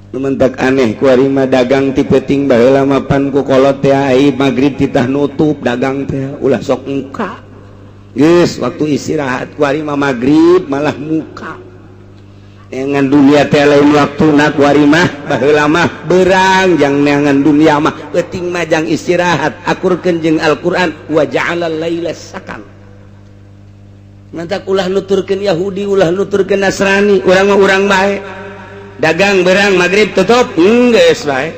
Mentak aneh kuari mah dagang ti peuting. Baheula mah pan ku kolot teh ai magrib titah nutup dagang teh, ulah sok muka, geus waktu istirahat. Kuari mah magrib malah muka dengan dunia teh lain waktuna kuari mah. Baheula mah beurang jang neangan dunia mah, peuting mah jang istirahat. Akurkeun jeung Al-Qur'an, wa ja'alal laila sakan. Mantak ulah nuturkeun Yahudi, ulah nuturkeun Nasrani. Urang mah urang bae, dagang berang maghrib tutup, geus bae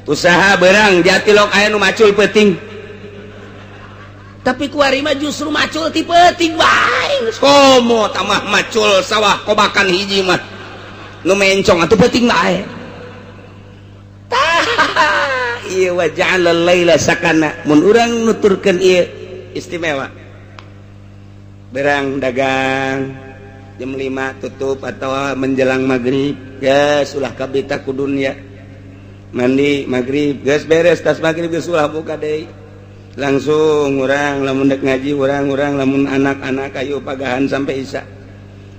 usaha berang. Jatilok aya nu macul peuting, tapi kuari mah justru macul ti peuting bae. Komo tamah macul sawah kobakan hiji mah nu mencong atuh peuting bae. Tah, ieu wa ja'ala laila sakana. Mun urang nuturkeun ieu istimewa, berang dagang jam 5 tutup atau menjelang maghrib, geus ulah kabita ku dunia. Mandi maghrib geus beres, tas maghrib geus ulah buka deui. Langsung urang lamun dek ngaji, urang-urang lamun anak-anak ayo pagahan sampai isya.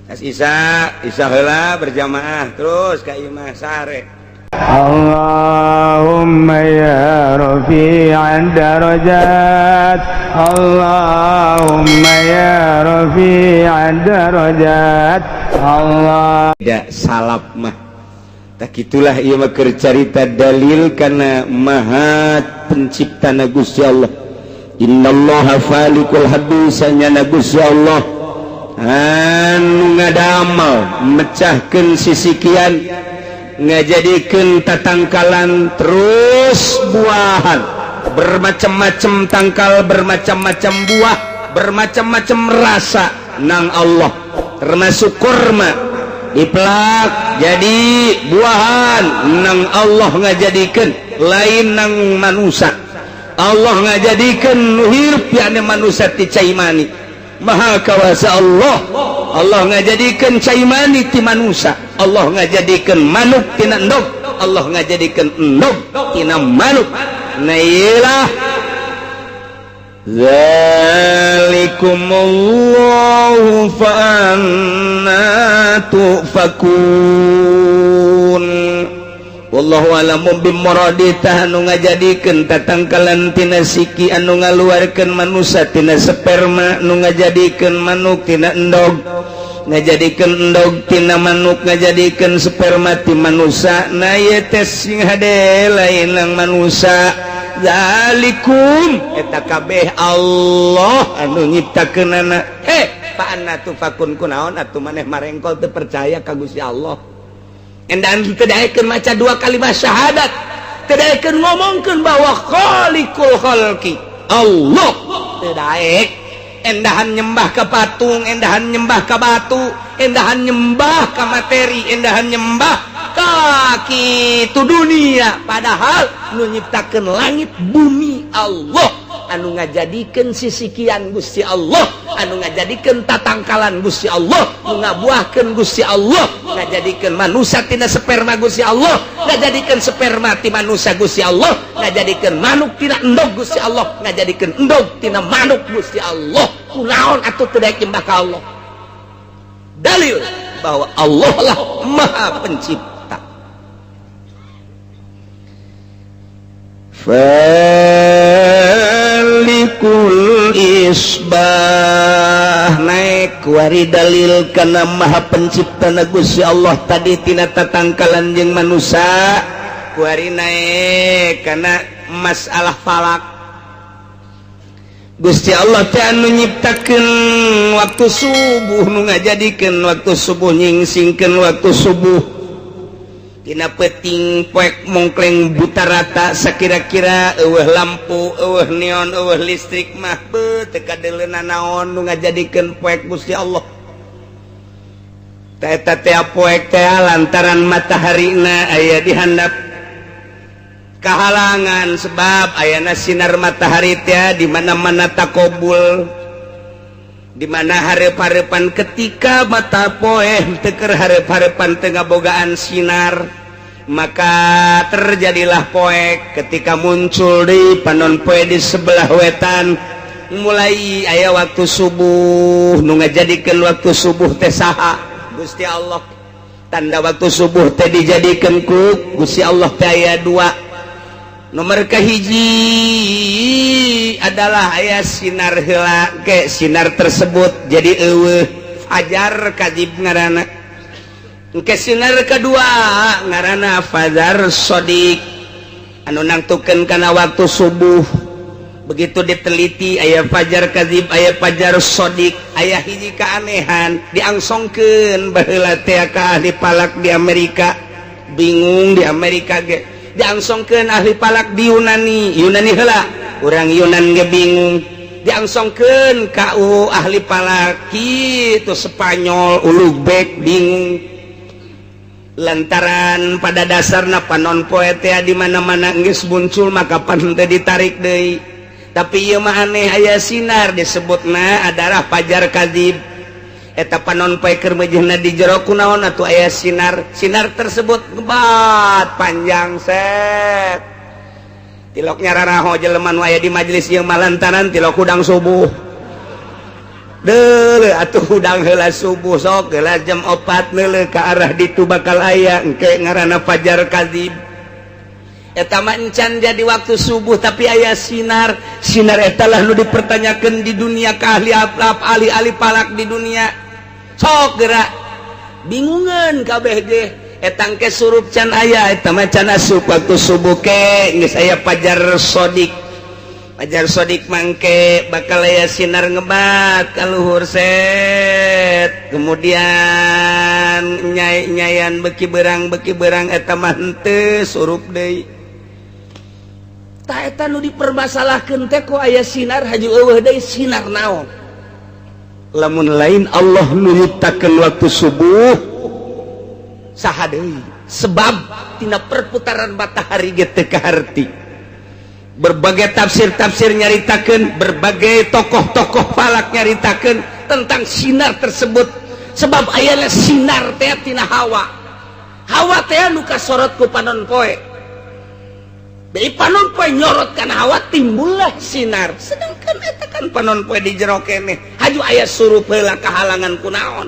Tas isya, isya heula berjamaah, terus ka imah sare. اللهم يا رفيع الدرجات، اللهم يا رفيع الدرجات، الله Tidak salap mah tak itulah. Ieu mah keur carita dalil kana maha pencipta na Gusti Allah. Innallaha faliqul habbi, sanyana Gusti Allah anu ngadamel mecahkeun sisikian, ngajadikeun tatangkalan terus buahan bermacam-macam, tangkal bermacam-macam, buah bermacam-macam rasa nang Allah, termasuk kurma dipelak jadi buahan nang Allah ngajadikeun, lain nang manusia. Allah ngajadikeun nu hirup yakni manusia ti cai mani. Maha kawasa Allah. Allah ngajadikeun cai mani ti manusia, Allah ngajadikeun manuk tina endog, Allah ngajadikeun endog tina manuk. Nah, iyalah, Zalikumullahu fa anna tufakun. Wallahu a'lamu bimuradi. Tah, anu ngajadikeun tatangkalan tina siki, anu ngaluarkeun manusia tina sperma, nu ngajadikeun manuk tina endog, ngajadikeun endog tina manuk, ngajadikeun sperma ti manusia. Na ieu teh sing hade, lain nang manusia. Zalikum eta kabeh Allah anu nyiptakeunana. Eh, fa anna tufakun, kunaon atuh maneh marengkol teu percaya ka Gusti Allah? Dan teu daekeun maca dua kalimat syahadat, teu daekeun ngomongkeun bahwa khaliqul khalqi Allah, teu daek. Endahan nyembah ke patung, endahan nyembah ke batu, endahan nyembah ke materi, endahan nyembah ka kitu dunia, padahal nu nyiptakeun langit bumi Allah, anu ngajadikeun sisikian Gusti Allah, anu ngajadikeun tatangkalan Gusti Allah, nu ngabuahkeun Gusti Allah, ngajadikeun manusia tina sperma Gusti Allah, ngajadikeun sperma ti manusia Gusti Allah, ngajadikeun manuk tina endog Gusti Allah, ngajadikeun endog tina manuk Gusti Allah. Kunaon atuh teu daek nyembah ka Allah? Dalil bahwa Allah lah Maha Pencipta. Falikul isbah. Naik wari dalil karena Maha Pencipta na Gusti Allah tadi tina tatangkalan jeung manusia. Kuari naik karena masalah falak. Gusti Allah teh anu nyiptakeun waktu subuh, nu ngajadikeun waktu subuh, nyingsingkeun waktu subuh. Dina peuting poek mongkleng buta rata, sakira-kira euweuh lampu, euweuh neon, euweuh listrik mah beuh teu kadeuleuna naon. Nu ngajadikeun poek Gusti Allah. Teh, eta teh poek teh lantaran mataharina aya di handap, kahalangan sebab ayana sinar matahari teh di mana-mana takobul, di mana hareup-hareupan. Ketika mata poe teu keur hareup-hareupan, teu ngabogaan sinar, maka terjadilah poek. Ketika muncul di panon poe di sebelah wetan, mulai aya waktu subuh. Nu ngajadikeun waktu subuh teh saha? Gusti Allah. Tanda waktu subuh teh dijadikan ku Gusti Allah teh aya dua. Nomor kahiji adalah aya sinar heula ke sinar tersebut jadi eueuh, fajar kadzib ngaranna. Ke sinar kedua ngaranna fajar shodiq anu nangtukeun kana waktu subuh. Begitu diteliti, aya fajar kadzib, aya fajar shodiq. Aya hiji keanehan, diangsongkeun baheula teh ka ahli falak di Amerika, bingung di Amerika ge. Diangsongkeun ahli falak di Yunani, Yunani heula, urang Yunan ge bingung. Diangsongkeun ka ahli falak kitu Spanyol, Ulugbek bingung, lantaran pada dasarna panon poe teh di mana-mana geus muncul, maka pan teh ditarik deui. Tapi ieu mah aneh, aya sinar disebutna adalah fajar kadzib. Eta panon poe keur meujeuhna di jero, kunaon atuh aya sinar? Sinar tersebut ngebat panjang set, tilok nyararaho jelema nu aya di majelis ieu mah, lantaran tilok hudang subuh. Deuleu atuh hudang heula subuh, sok heula jam 4, neuleuh ka arah ditu bakal aya engke, ngaranna fajar kadzib. Eta mah encan jadi waktu subuh, tapi aya sinar. Sinar eta lah nu dipertanyakan di dunia ke ahli ahli ahli falak di dunia. Sok gerak, bingungan kabeh ge. Eta engke surup can aya, eta mah can asup waktu subuh. Ke geus aya fajar shodiq. Fajar shodiq mangke bakal aya sinar ngebat ka luhur set, kemudian nyai nyayan beki berang, beki berang. Eta mah henteu surup deui. Tah, eta nu dipermasalahkeun teh, kok aya sinar haju eueuh deui? Sinar naon lamun lain Allah nu nyiptakeun waktu subuh? Saha deui? Sebab tina perputaran matahari ge teu kaharti. Berbagai tafsir-tafsir nyaritakeun, berbagai tokoh-tokoh falak nyaritakeun tentang sinar tersebut, sebab ayana sinar teh tina hawa. Hawa teh nu kasorot ku panon poe. Bei panon poe nyorot kana hawa, timbullah sinar. Sedangkan eta kan panon poe di jero keneh, haju aya surup heula, kahalangan kunaon?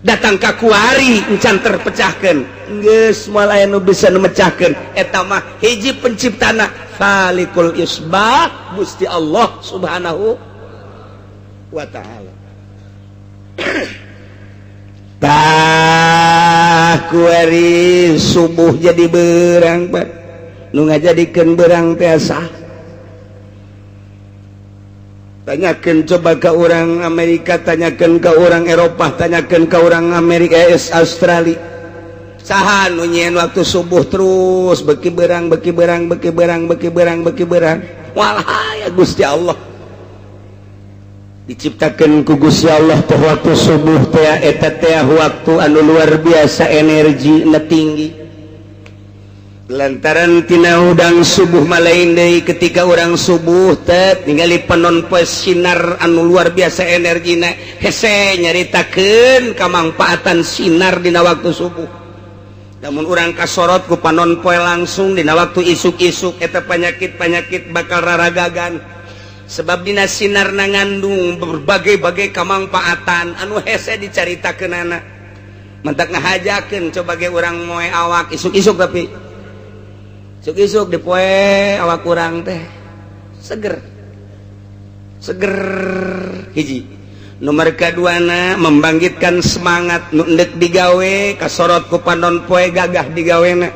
Datang ka kuari encan terpecahkan. Geus moal aya nu bisa nu mecahkeun. Eta mah hiji penciptana, Faliqul Isbah, Gusti Allah Subhanahu wa Ta'ala. Tah, kuari subuh jadi berang, Pak. Nu ngajadikeun berang teh sah? Tanyakan coba ke orang Amerika, tanyakan ke orang Eropa, tanyakan ke orang Amerika, Australia, saha nu nyieun waktu subuh terus beki berang, beki berang, beki berang, beki berang, beki berang? Walah ya, Gusti Allah diciptakan ku Gusti Allah teh waktu subuh teh, eta teh waktu anu luar biasa energi na tinggi, lantaran tina hudang subuh. Malain deui, ketika orang subuh teh ningali panon poe sinar anu luar biasa energina, hese nyaritakeun kamangfaatan sinar dina waktu subuh. Namun urang kasorot ku panon poe langsung dina waktu isuk-isuk, eta penyakit-penyakit bakal raragagan, sebab dina sinar na ngandung berbagai-bagai kamangfaatan anu hese dicaritakeunana. Mentak ngahajakeun coba ge urang moe awak isuk-isuk, tapi isuk-isuk dipoe awak urang teh seger seger. Hiji nomor keduana, membangkitkan semangat. Nu endek digawe kasorot ku panon poe, gagah digawena.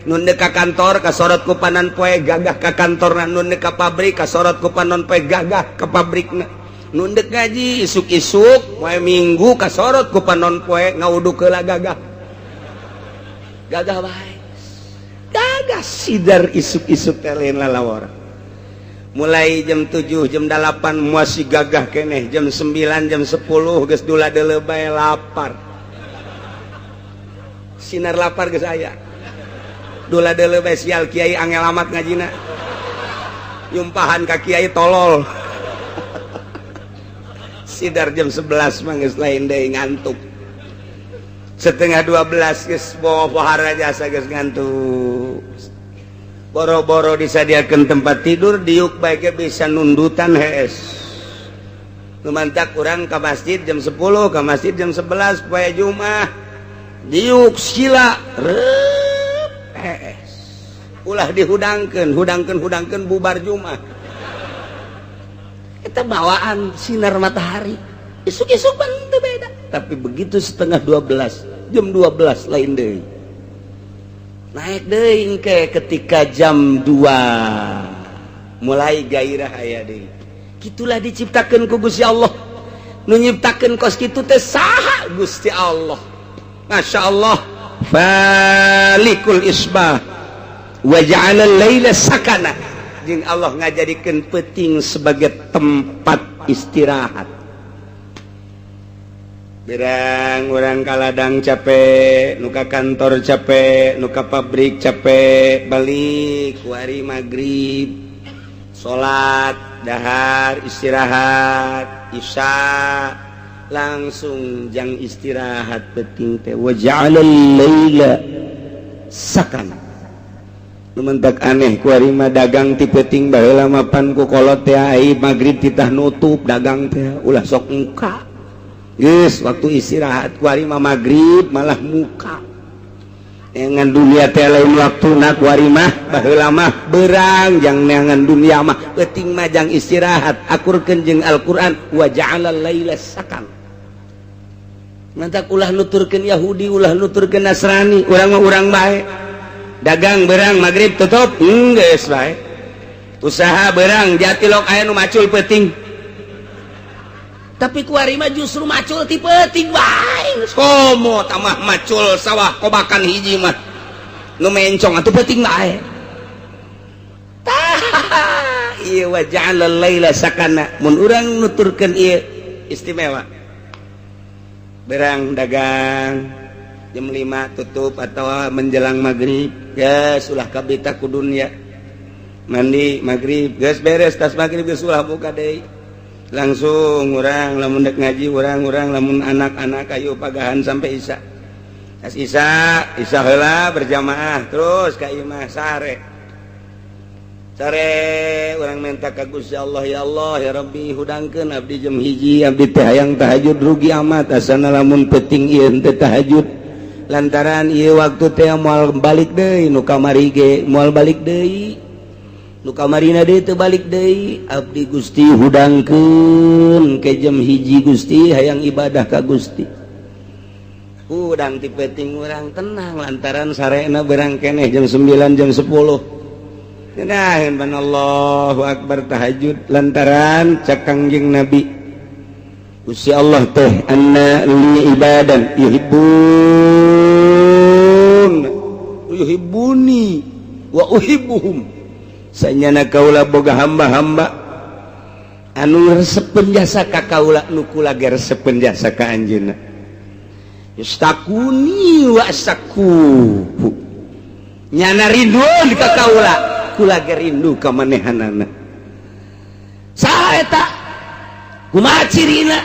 Nu endek ka kantor kasorot ku panon poe, gagah ka kantorna. Nu endek ka pabrik kasorot ku panon poe, gagah ka pabrikna. Nu endek ngaji isuk-isuk poe Minggu kasorot ku panon poe, ngawuduk heula, gagah, gagah bae, gagah sidar isuk-isuk teh, lain lalawar. Mulai jam 7, jam 8 masih gagah keneh. Jam 9, jam 10 geus dula deuleu bae, lapar. Sinar lapar geus aya, dula deuleu bae. Sial, kiai angel amat ngajina, nyumpahan ka kiai tolol. Sidar jam 11 mah geus lain deui, ngantuk. Setengah 12 geus bawa pohara jasa, geus ngantuk. Boro-boro disadiakan tempat tidur, diuk baiknya bisa nundutan hees. Lumantak kurang ke masjid jam 10, ke masjid jam 11 poe Jumat. Diuk sila rep hees. Ulah dihudangkeun, hudangkeun hudangkeun bubar Jumat. Eta bawaan sinar matahari. Isuk-isuk pan teu beda. Tapi begitu 11.30, jam 12 lain deui. Naik deui engke ketika jam 2 mulai gairah aya deui. Kitulah diciptakeun ku Gusti Allah. Nu nyiptakeun kos kitu teh saha? Gusti Allah. Masya Allah. Falikul isbah wa ja'ala laila sakana. Jeung Allah ngajadikeun peuting sebagai tempat istirahat. Berang urang ka ladang capek, nu ka kantor capek, nu ka pabrik capek, balik kuari maghrib, salat, dahar, istirahat, isya, langsung jang istirahat peuting teh wa ja'ala laila sakana. Nu mentak aneh kuari mah dagang ti peuting, baheula mah pan ku kolot teh ai maghrib titah nutup dagang teh, ulah sok muka. Geus waktu istirahat, kuari mah maghrib malah muka. Neangan dunia teh lain waktuna kuari mah, baheula mah berang jang neangan dunia mah, peuting mah jang istirahat, akurkeun jeung Al-Qur'an wa ja'ala laila sakan. Mantak ulah nuturkeun Yahudi, ulah nuturkeun Nasrani, urang mah urang bae. Dagang berang maghrib tutup, geus bae. Usaha berang jatilok aya nu macul peuting. Tapi kuari mah justru macul ti peuting bae. Komo tamah macul sawah kobakan hiji mah. Nu mencong atuh peuting bae. Tah, ieu wa ja'ala laila sakana. Mun urang nuturkeun ieu istimewa. Berang dagang jam 5 tutup atau menjelang maghrib, geus ulah kabita ku dunia. Mandi maghrib geus beres, tas maghrib geus ulah buka deui. Langsung urang lamun dek ngaji, urang-urang lamun anak-anak ayo pagahan sampai isya. Tas isya, isya heula berjamaah terus ka imah sare. Sare urang minta ka Gusti Allah, ya Allah ya Rabbi, hudangkeun abdi jam 1, abdi teh hayang tahajud, rugi amat asana lamun peuting ieu teh tahajud. Lantaran ieu waktu teh moal balik deui, nu kamari ge moal balik deui. Nu kamarina deui teu balik deui. Abdi Gusti hudangkeun ke jam 1, Gusti hayang ibadah ka Gusti. Hudang ti peuting urang tenang lantaran sarena berang keneh jam 9, jam 10. Nah, ban Allahu Akbar tahajud lantaran cak Kangjeng Nabi Gusti Allah teh anna li ibadan yuhibbun yuhibbuni wa uhibbuhum. Sanyana kaula boga hamba-hamba anu resepeun jasa ka kaula, nu kula ge resepeun jasa ka anjeunna. Yustakuni wa astaku, nyana rindu ka kaula, kula ge rindu ka manehanana. Saha eta? Kumaha cirina?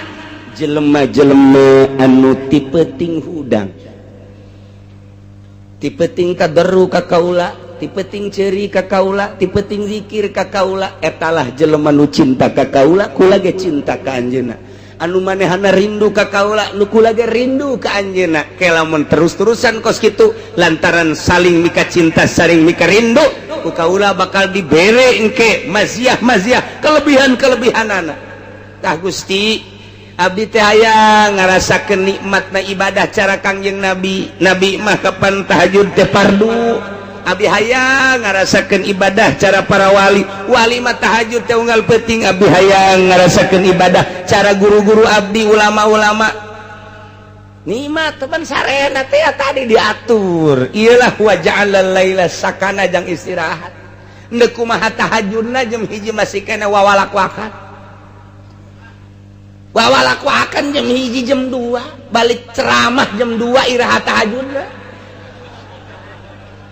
Jelema-jelema anu ti peuting hudang, ti peuting tadarru ka kaula, ti peuting ceuri ka kaula, ti peuting zikir ka kaula, etalah jelema nu cinta ka kaula, kula ge cinta ka anjeunna. Anu manehana rindu ka kaula, nu kula ge rindu ka anjeunna. Ke lamun terus-terusan kos kitu lantaran saling mika cinta, saling mika rindu ku kaula, bakal dibere engke maziah-maziah, kelebihan-kelebihanana. Tah Gusti, abdi teh hayang ngarasakeun nikmatna ibadah cara Kangjeng Nabi. Nabi mah kapan tahajud teh fardu. Abdi hayang ngarasakeun ibadah cara para wali. Wali mah tahajud teh unggal peuting. Abdi hayang ngarasakeun ibadah cara guru-guru abdi, ulama-ulama. Nikmat teman sarena teh tadi diatur. Iyalah wa ja'ala laila sakana jang istirahat. Ndek kumaha tahajudna jam 1 masih kena wawalak-wakan. Wawalak-wakan jam 1, jam 2, balik ceramah jam 2, iraha tahajudna?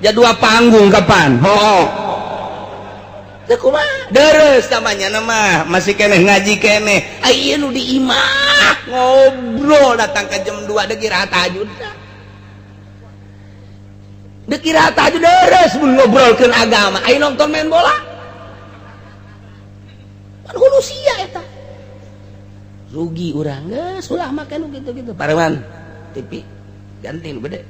Jadua panggung kapan? Ho. Teu kumaha? Deres namanya nama masih keneh ngaji keneh. Aya nu di imah ngobrol datang ke jam 2, deuk iraha tahajudna? Deuk iraha tahajud deres mun ngobrolkeun agama? Aya nonton main bola. Pan hulu sia eta. Rugi urang geus ulah make nu kitu-kitu. Pareman TV. Ganti nu gede.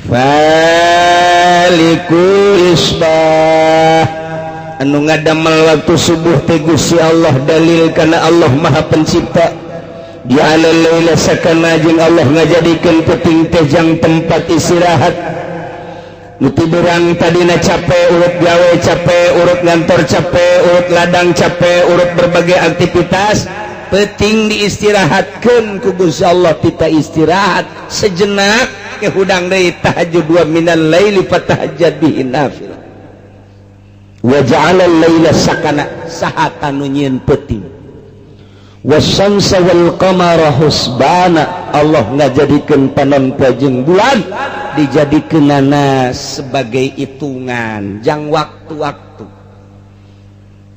Faliku isbah anu ngadamel waktu subuh teh Gusti Allah, dalil kana Allah Maha Pencipta. Ja'ala laila sakana, jeung Allah ngajadikeun peuting teh jang tempat istirahat. Nu tiburang tadina capek, urut gawe capek, urut ngantor capek, urut ladang capek, urut berbagai aktivitas, peuting diistirahatkeun ku Gusti Allah. Kita istirahat sejenak ke hudang deui tahajud, wa minal laili fatahajjad bihi nafilah. Wa ja'ala al-laila sakana, saha nu nyieun peuting? Wasyamsa wal qamara husbana, Allah ngajadikeun panon poe jeung bulan dijadikeunana sebagai hitungan jang waktu-waktu.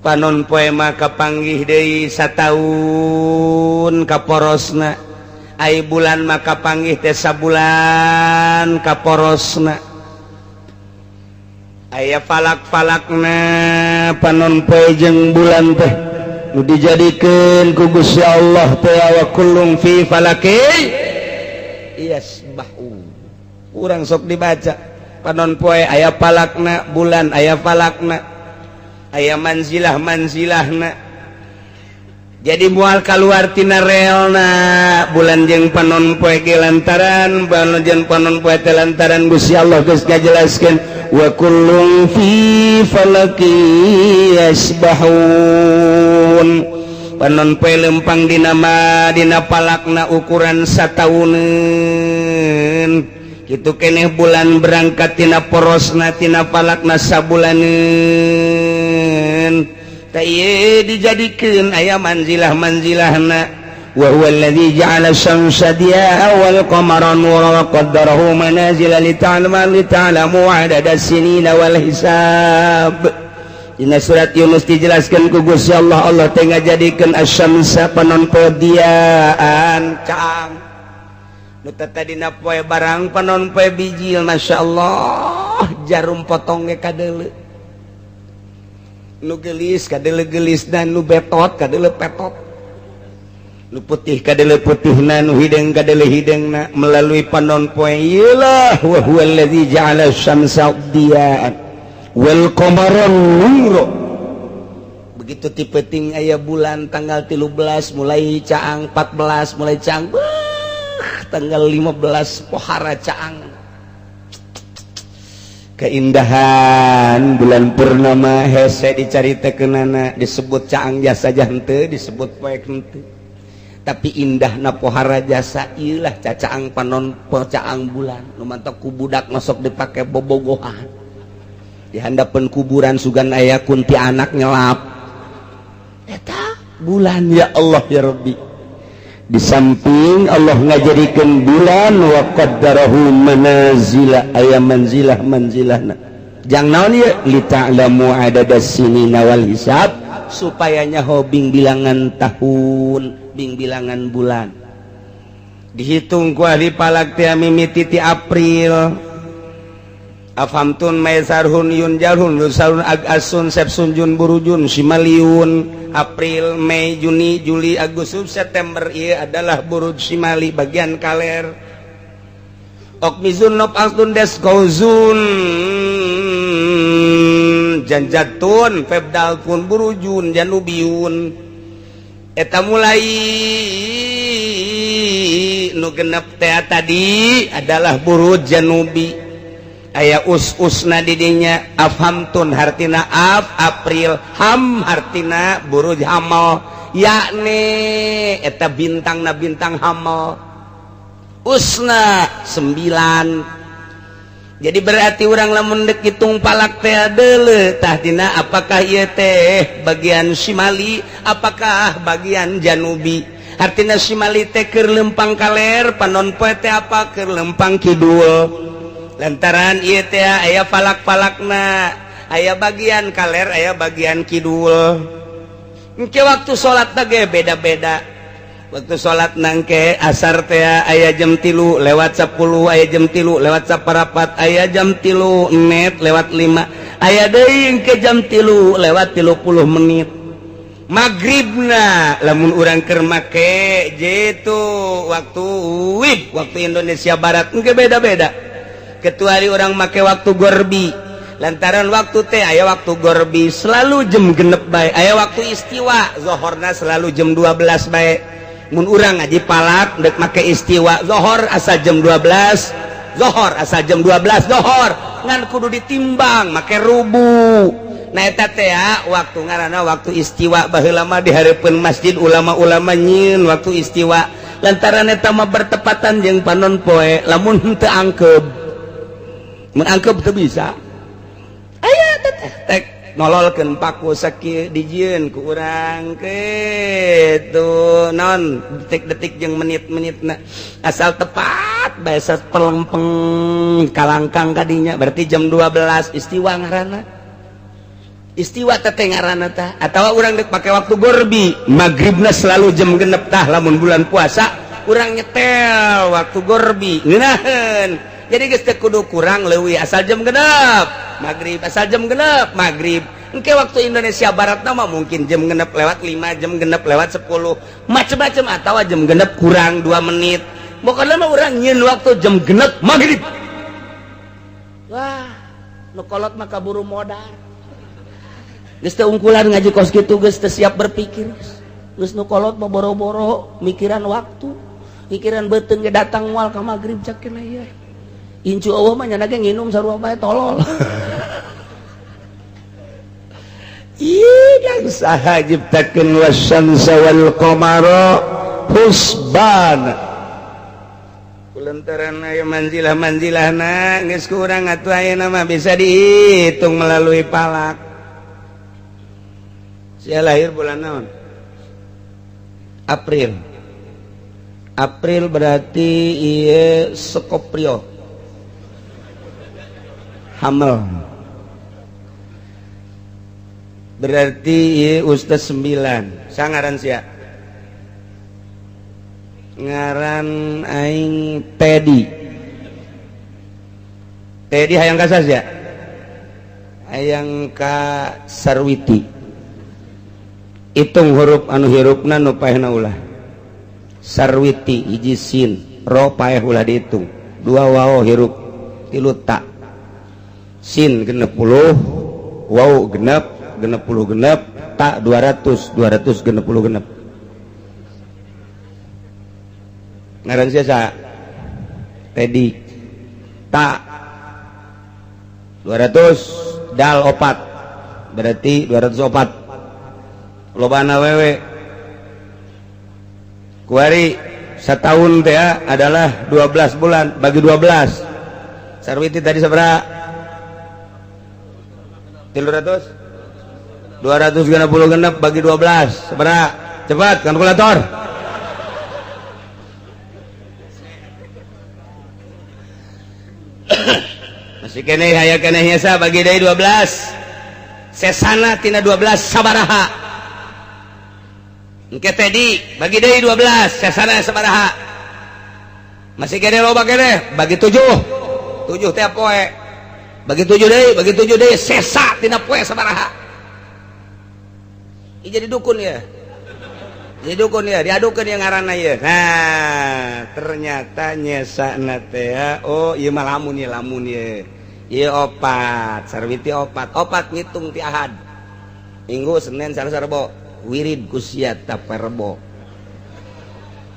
Panon poe mah kapanggih deui sataun kaporosna, ai bulan mah kapanggih teh sabulan kaporosna. Aya falak-falakna panon poe jeung bulan teh nu dijadikeun ku Gusti Allah teh, wa kullun fi falaki yasbahu. Urang sok dibaca panon poe aya falakna, bulan aya falakna, aya manzilah manzilahna. Jadi moal kaluar tina relna bulan jeung panon poe ge, lantaran bulan jeung panon poe teh lantaran Gusti Allah geus ngajelaskeun wa kullun fi falaki yasbahun. Panon poe lempang dina ma dina palakna ukuran satauneun kitu keneh, bulan berangkat tina porosna tina palakna sabulaneun. Tah ieu dijadikeun aya manzilah manzilahna. Wa huwa alladzi ja'ala syamsa diya'a wal qamara nura wa qaddarahu manazila lita'lamu 'adada sinina wal hisab. Dina surat Yunus dijelaskan ku Gusti Allah, Allah teh ngajadikeun asyamsa panon poe diaan caang. Nu tadina poe barang panon poe bijil, Masya Allah, jarum potong ge kadeuleu. Nu gelis kadeuleu gelis dan nu betot kadeuleu petot. Nu putih kadeuleu putihna, nu hideung kadeuleu hideungna melalui panon poe. Ieu lah wa huwa allazi ja'ala syamsa diya'an wal qamara nura. Begitu ti peuting aya bulan tanggal 13 mulai caang, 14 mulai caang, beuh, tanggal 15 pohara caang. Keindahan bulan purnama hese dicaritakeunana, disebut caang jasa henteu, disebut poek henteu, tapi indahna pohara jasa. Ieu lah cacaang panon poe, caang bulan nu mantak ku budak masuk dipake bobogohan di handapeun kuburan, sugan aya kuntianak nyelap eta bulan. Ya Allah ya Rabbi, di samping Allah ngajadikeun bulan wa qaddarahu manazila, aya manzilah manzilahna jang naon ieu? Li ta'lamu adadas sinina wal hisab, supaya nyaho bing bilangan tahun, bing bilangan bulan. Dihitung ku ahli falak teh mimiti ti April, Afhamtun Maisarhun Yun Jarhun Lusarun Agasun Sepsun Jun Burujun Simaliun. April, Mei, Juni, Juli, Agustus, September ieu adalah buruj Simali bagian kaler. Okmizun Nop Altun Des Gauzun Janjatun Febdalpun Burujun Janubiun. Eta mulai nu genep teh tadi adalah buruj Janubi, aya us-usna didinya. Afhamtun hartina af April, ham hartina buruj hamal, yakni eta bintang na bintang hamal, usna 9. Jadi berarti urang lamun dek hitung palak teh deuleu tah dina apakah ieu teh bagian Simali, apakah bagian Janubi. Artina Simali teh keur lempang kaler, panon poe teh apa keur lempang kidul, lantaran ieu teh aya falak-falakna, aya bagian kaler, aya bagian kidul. Engke waktu salat ge beda-beda. Waktu salat nangke asar teh aya jam 3.10, aya jam 3.15, aya jam 3.05, aya deui engke jam 3.30. Maghribna lamun urang keur make jitu waktu WIB, waktu Indonesia Barat, engke beda-beda. Kecuali orang make waktu gorbi, lantaran waktu teh aya waktu gorbi selalu jam 6 bae, aya waktu istiwa zohorna selalu jam 12 bae. Mun urang ngaji palak dek make istiwa zohor asal jam 12 zohor, asal jam 12 zohor, ngan kudu ditimbang make rubu. Nah, eta teh waktu ngaranna waktu istiwa. Baheula mah di hareupeun masjid ulama-ulama nyieun waktu istiwa, lantaran eta mah bertepatan jeung panon poe. Lamun henteu angkeb, mun angkeb teu bisa. Aya teh tek nololkeun paku sakieu, dijieun ku urang kitu naon detik-detik jeung menit-menitna, asal tepat bae pelempeng kalangkang kadinya berarti jam 12 istiwa ngaranna. Istiwa teh ngaranna tah. Atawa urang dek pake waktu gorbi, maghribna selalu jam 6 tah. Lamun bulan puasa urang nyetel waktu gorbi ngeunaheun, jadi geus teu kudu kurang leuwih, asal jam 6 maghrib, asal jam 6 maghrib. Engke waktu Indonesia Barat mah mungkin jam 6 lewat 5, jam 6 lewat 10, macem-macem, atau jam 6 kurang 2 menit. Pokoknya mah urang nyieun waktu jam 6 maghrib. Wah, nu kolot mah kaburu modar. Geus teu ungkulan ngaji kos kitu, geus teu siap berpikir. Geus nu kolot mah boro-boro mikiran waktu, mikiran beuteung ge datang moal ka magrib cak kena ieu. Incu eueuh mah nyana ge nginum sarua bae tolol. Ih, dan saha nyiptakeun wasyamsa wal qamara husbana. Kulantaran aya manzilah-manzilahna geus kurang atuh, ayeuna mah bisa dihitung melalui palak. Saya lahir bulan naon? April. April berarti ieu Scorpio. Hamil. Berarti ieu Ustaz 9. Sangaran sia. Ngaran aing Teddy. Teddy hayang ka sia? Hayang ka Sarwiti. Hitung huruf anu hirupna, nu paehna ulah. Sarwiti, hiji sin, ro paeh ulah dihitung, dua waw hirup, tilu ta, sin 60, waw 6, 66, ta 200, 266. Ngaran sia Teddy, ta 200, dal 4, berarti 204. Lobana wewe kuari setahun teh adalah 12 bulan, bagi 12. Sarwiti tadi sabaraha? 300, 266 bagi 12 sabaraha? Cepat, kalkulator. Masih keneh aya keneh nyesa, bagi deui 12, sesana tina 12 sabaraha? Engke Teddy bagi deui 12, sesana sabaraha? Masih kene loba keneh, bagi 7, 7 teh poe, bagi 7 deui, bagi 7 deui, sesa tina poe sabaraha? Ih, jadi dukun ya, jadi dukun ya, diadukeun ya ngaranna ieu. Nah, ternyata nyesana teh, oh ieu mah lamun ieu, lamun ieu ieu 4, Sarwiti 4, 4 ngitung ti Ahad, Minggu, Senin, Selasa, Rebo, wirid ku sia taparbo.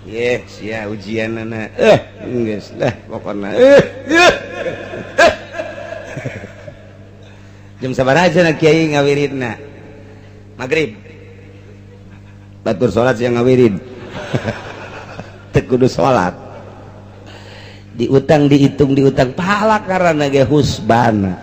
Ye sia ujianana geus lah pokona. Jam sabaraha cenah kiai ngawiridna? Magrib. Batur salat sia ngawirid. Teu kudu salat. Diutang dihitung diutang pahala karena ge husbana.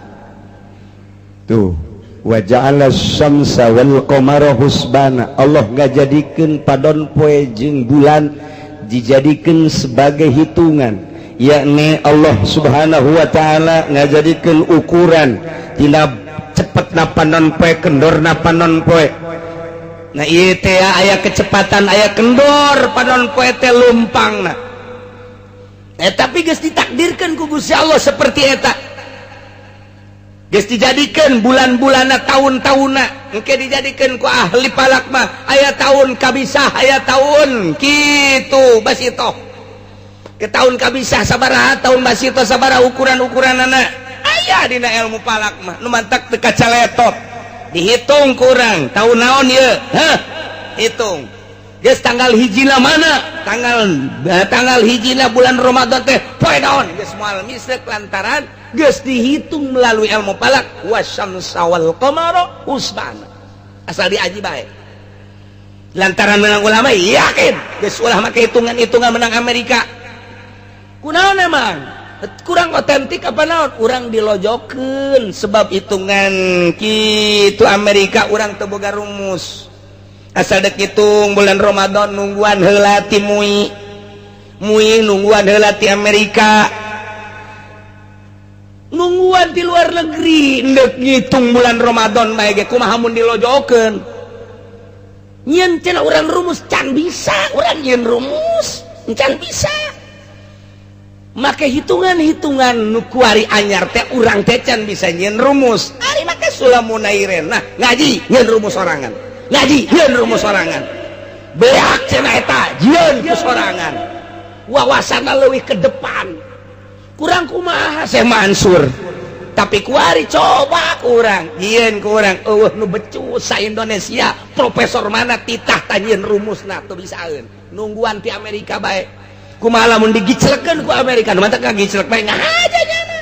Tuh. Wa ja'ala syamsa wal qamara husbana. Allah ngajadikeun padon poe jeung bulan dijadikeun sebagai hitungan, yakni Allah Subhanahu wa taala ngajadikeun ukuran tina cepetna panon poe, kendorna panon poe. Nah, ieu teh aya kecepatan, aya kendor, panon poe teh lumpangna. Tapi geus ditakdirkeun ku Gusti Allah seperti eta. Geus dijadikan bulan-bulanna, tahun-tahunna, engke dijadikan ku ahli falak mah aya tahun kabisah, aya tahun kitu basitoh. Ke tahun kabisah sabaraha, tahun basitoh sabaraha, ukuran-ukuranana aya dina ilmu falak mah. Nu mantak teu kacaletot dihitung kurang tahun naon ieu, hah, hitung. Geus tanggal hijina mana, tanggal tanggal hijina bulan Ramadan teh poe naon, geus moal misrek lantaran geus dihitung melalui ilmu falak. Wasyamsa wal qamara husbana, asal diaji bae. Lantaran menang ulama yakin, geus ulah make hitungan-hitungan menang Amerika. Kunaon emang kurang otentik apa naon? Urang dilojokeun sebab hitungan kitu Amerika urang teu boga rumus. Asal dek hitung bulan Ramadan, nungguan heula ti MUI, MUI nungguan heula ti Amerika, nungguan di luar negeri. Ndek ngitung bulan Ramadan bae ge kumaha mun dilojokeun? Nyieun cenah urang rumus can bisa, urang nyieun rumus can bisa make hitungan-hitungan nu kuari anyar teh, urang teh can bisa nyieun rumus. Ari make Sulam Munairen, nah, ngaji nyieun rumus sorangan, ngaji nyieun rumus sorangan, beak cenah eta jieun ku sorangan, wawasanna leuwih ke depan. Kurang kumaha Syekh Mansur? Tapi kuari coba kurang jieun, kurang eueuh nu becus sa Indonesia. Profesor mana titah tanyeun rumusna teu bisaeun, nungguan ti Amerika bae. Kumaha lamun digiclekeun ku Amerika? Nu matak ngagiclek bae ngahaja nyana.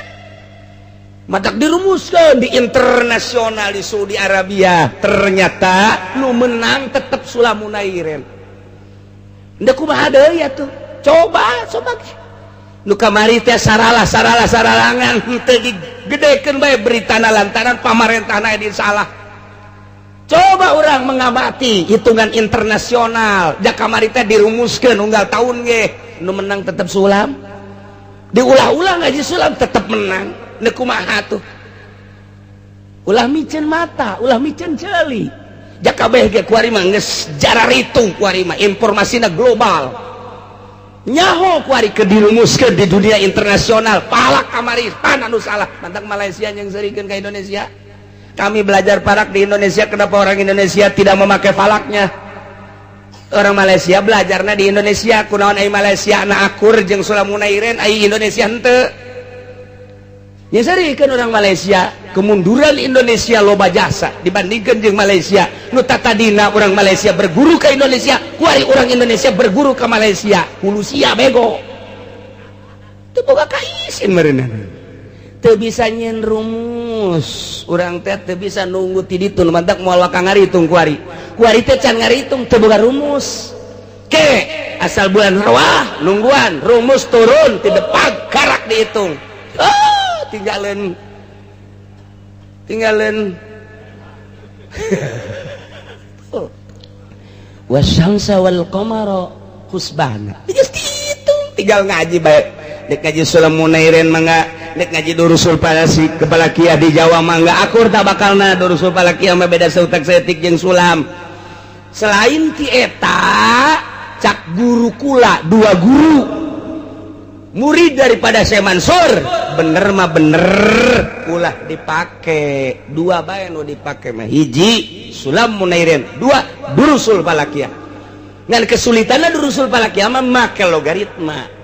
Matak dirumuskan di internasional di Saudi Arabia, ternyata nu menang tetep Sulam Munairen. Ndek kumaha deui atuh? Coba coba nu kamari teh saralah saralah saralangan, henteu digedekeun bae beritana lantaran pamarentahna di salah. Coba orang mengamati hitungan internasional, ja kamari teh dirumuskeun unggal tahun ge nu menang tetep Sulam, diulah-ulah ngaji Sulam tetep menang. Ndek kumaha tuh? Ulah miceun mata, ulah miceun ceuli. Ja kabeh ge kuari mah geus jararitung, kuari mah informasina global, nyaho kuari ke dirumuskeun di dunia internasional falak kamari pan anu salah. Mantak Malaysia yang serikeun ke Indonesia, "Kami belajar falak di Indonesia, kenapa orang Indonesia tidak memakai falaknya?" Orang Malaysia belajarnya di Indonesia, kunaon ai Malaysia na akur jeung Sulam Munairen, ai Indonesia henteu? Ya serikeun orang Malaysia, kemunduran Indonesia loba jasa dibandingkan jeung Malaysia. Nu tatadina orang Malaysia berguru ke Indonesia, kuari orang Indonesia berguru ke Malaysia. Hulu sia bego teu boga kaisin meureunna, teu bisa nyieun rumus. Urang teh teu bisa nunggu ti ditu. Nu mantak moal waka ngaritung kuari, kuari teh can ngaritung, teu boga rumus. Ke asal bulan Rawah nungguan rumus turun ti depan karak dihitung. Oh, tinggalin tinggalin. Oh. Wasyamsa wal qamara husbana. Geus dihitung, tinggal ngaji bae. Dek ngaji Sulam Munairen mangga, dek ngaji Durusul Palasi kepala kia di Jawa mangga, akur tak bakalna. Durusul Falakia mah beda seutak setik jeung sulam. Selain ti eta, cak guru kula, dua guru murid daripada Syekh Mansur, bener mah bener ulah dipake. Dua bae nu dipake mah, hiji Sulam Munairen, dua Durusul Falakia. Ngan kesulitanna Durusul Falakia mah make logaritma.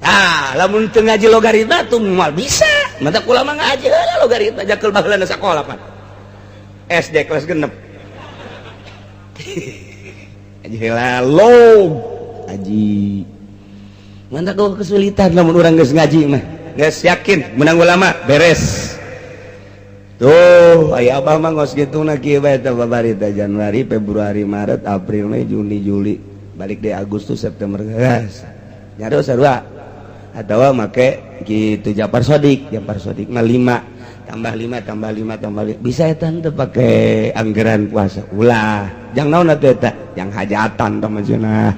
Ah, lamun teu ngaji logaritma tuh moal bisa. Mata kula mah ngaji heula logaritma jakel baheula sakola pan SD kelas 6 ngaji heula log aji. Mantap kok kesulitan, lamun urang geus ngaji mah geus yakin menang ulama, beres tuh. Aya abah mah ngos gitu na kieu bae teh babari teh Januari, Februari, Maret, April, Mei, Juni, Juli, balik deh Agustus, September, geus nyaro sarua. Atau make gitu Japar Sodik, Japar Sodik mah 5 tambah 5 tambah 5 tambah 5 bisa eta. Teu pake anggaran puasa ulah, jang naon atuh eta? Yang hajatan tah maksudna.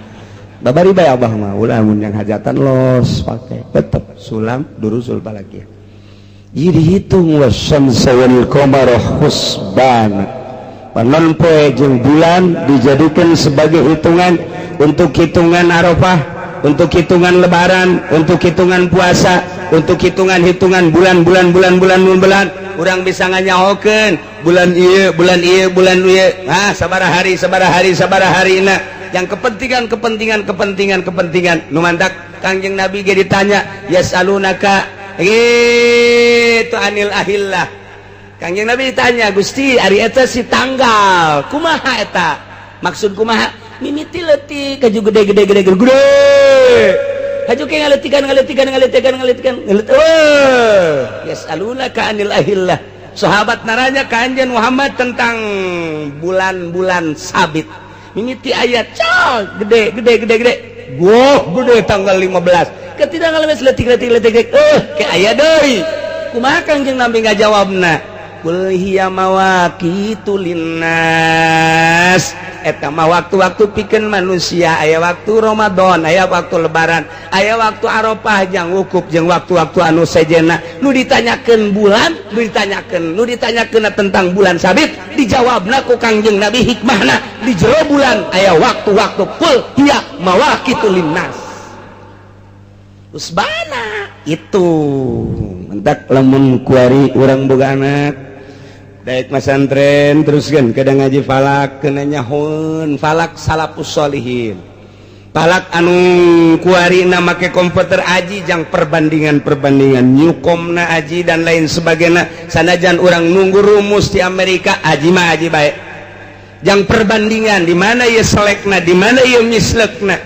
Babari bae abah mah ulah, mun yang hajatan los pake tetep Sulam, Durusul Falakia. Jadi dihitung wasyamsa wal qamara husbana, panon poe jeung bulan dijadikan sebagai hitungan untuk hitungan Arafah. Untuk hitungan Lebaran, untuk hitungan puasa, untuk hitungan-hitungan bulan-bulan, bulan-bulan, bulan, urang bisa nganyahokeun bulan ieu, bulan ieu, bulan ieu, ah, sabaraha hari, sabaraha hari, sabaraha hari. Nah, yang kepentingan, kepentingan, kepentingan, kepentingan nu mantak Kangjeng Nabi ge ditanya, yasalunaka gitu anil ahillah. Kangjeng Nabi ditanya, "Gusti, ari eta si tanggal kumaha eta maksud kumaha?" Mimiti leutik kaju gede, gede, gede, gede, gede, haju ke ngaletikan, ngaletikan, ngaletikan, ngaletikan, ngaletikan. Oh, yasalunaka anil ahillah. Sahabat naranya ka Anjeun Muhammad tentang bulan-bulan sabit. Mimiti ayat cal gede, gede, gede, gede. Wah, gede tanggal 15. Ketika ngalemes letik, letik, letik, letik, eh, ke aya deui. Kumaha Kangjeng Nabi ngajawabna? Qul hiya mawaqitu linnas. Eta mah waktu-waktu pikeun manusia. Aya waktu Ramadan, aya waktu Lebaran, aya waktu Arafah jang wukuf, jeung waktu-waktu anu sejena. Nu ditanyakeun bulan, nu ditanyakeun, nu ditanyakeun tentang bulan sabit, dijawabna ku Kangjeng Nabi hikmahna di jero bulan aya waktu-waktu. Qul hiya mawaqitu linnas. Usbana itu mentak lamun kuari urang boga anak daek masantren, terus kan kadang ngaji falak, kena nyahoeun falak salafus solihin, falak anu kuari na make komputer aji jang perbandingan-perbandingan nyukomna aji dan lain sebagainya. Sanajan urang nunggu rumus di Amerika, aji mah aji baik jang perbandingan di mana ya selekna, di mana ya mislekna,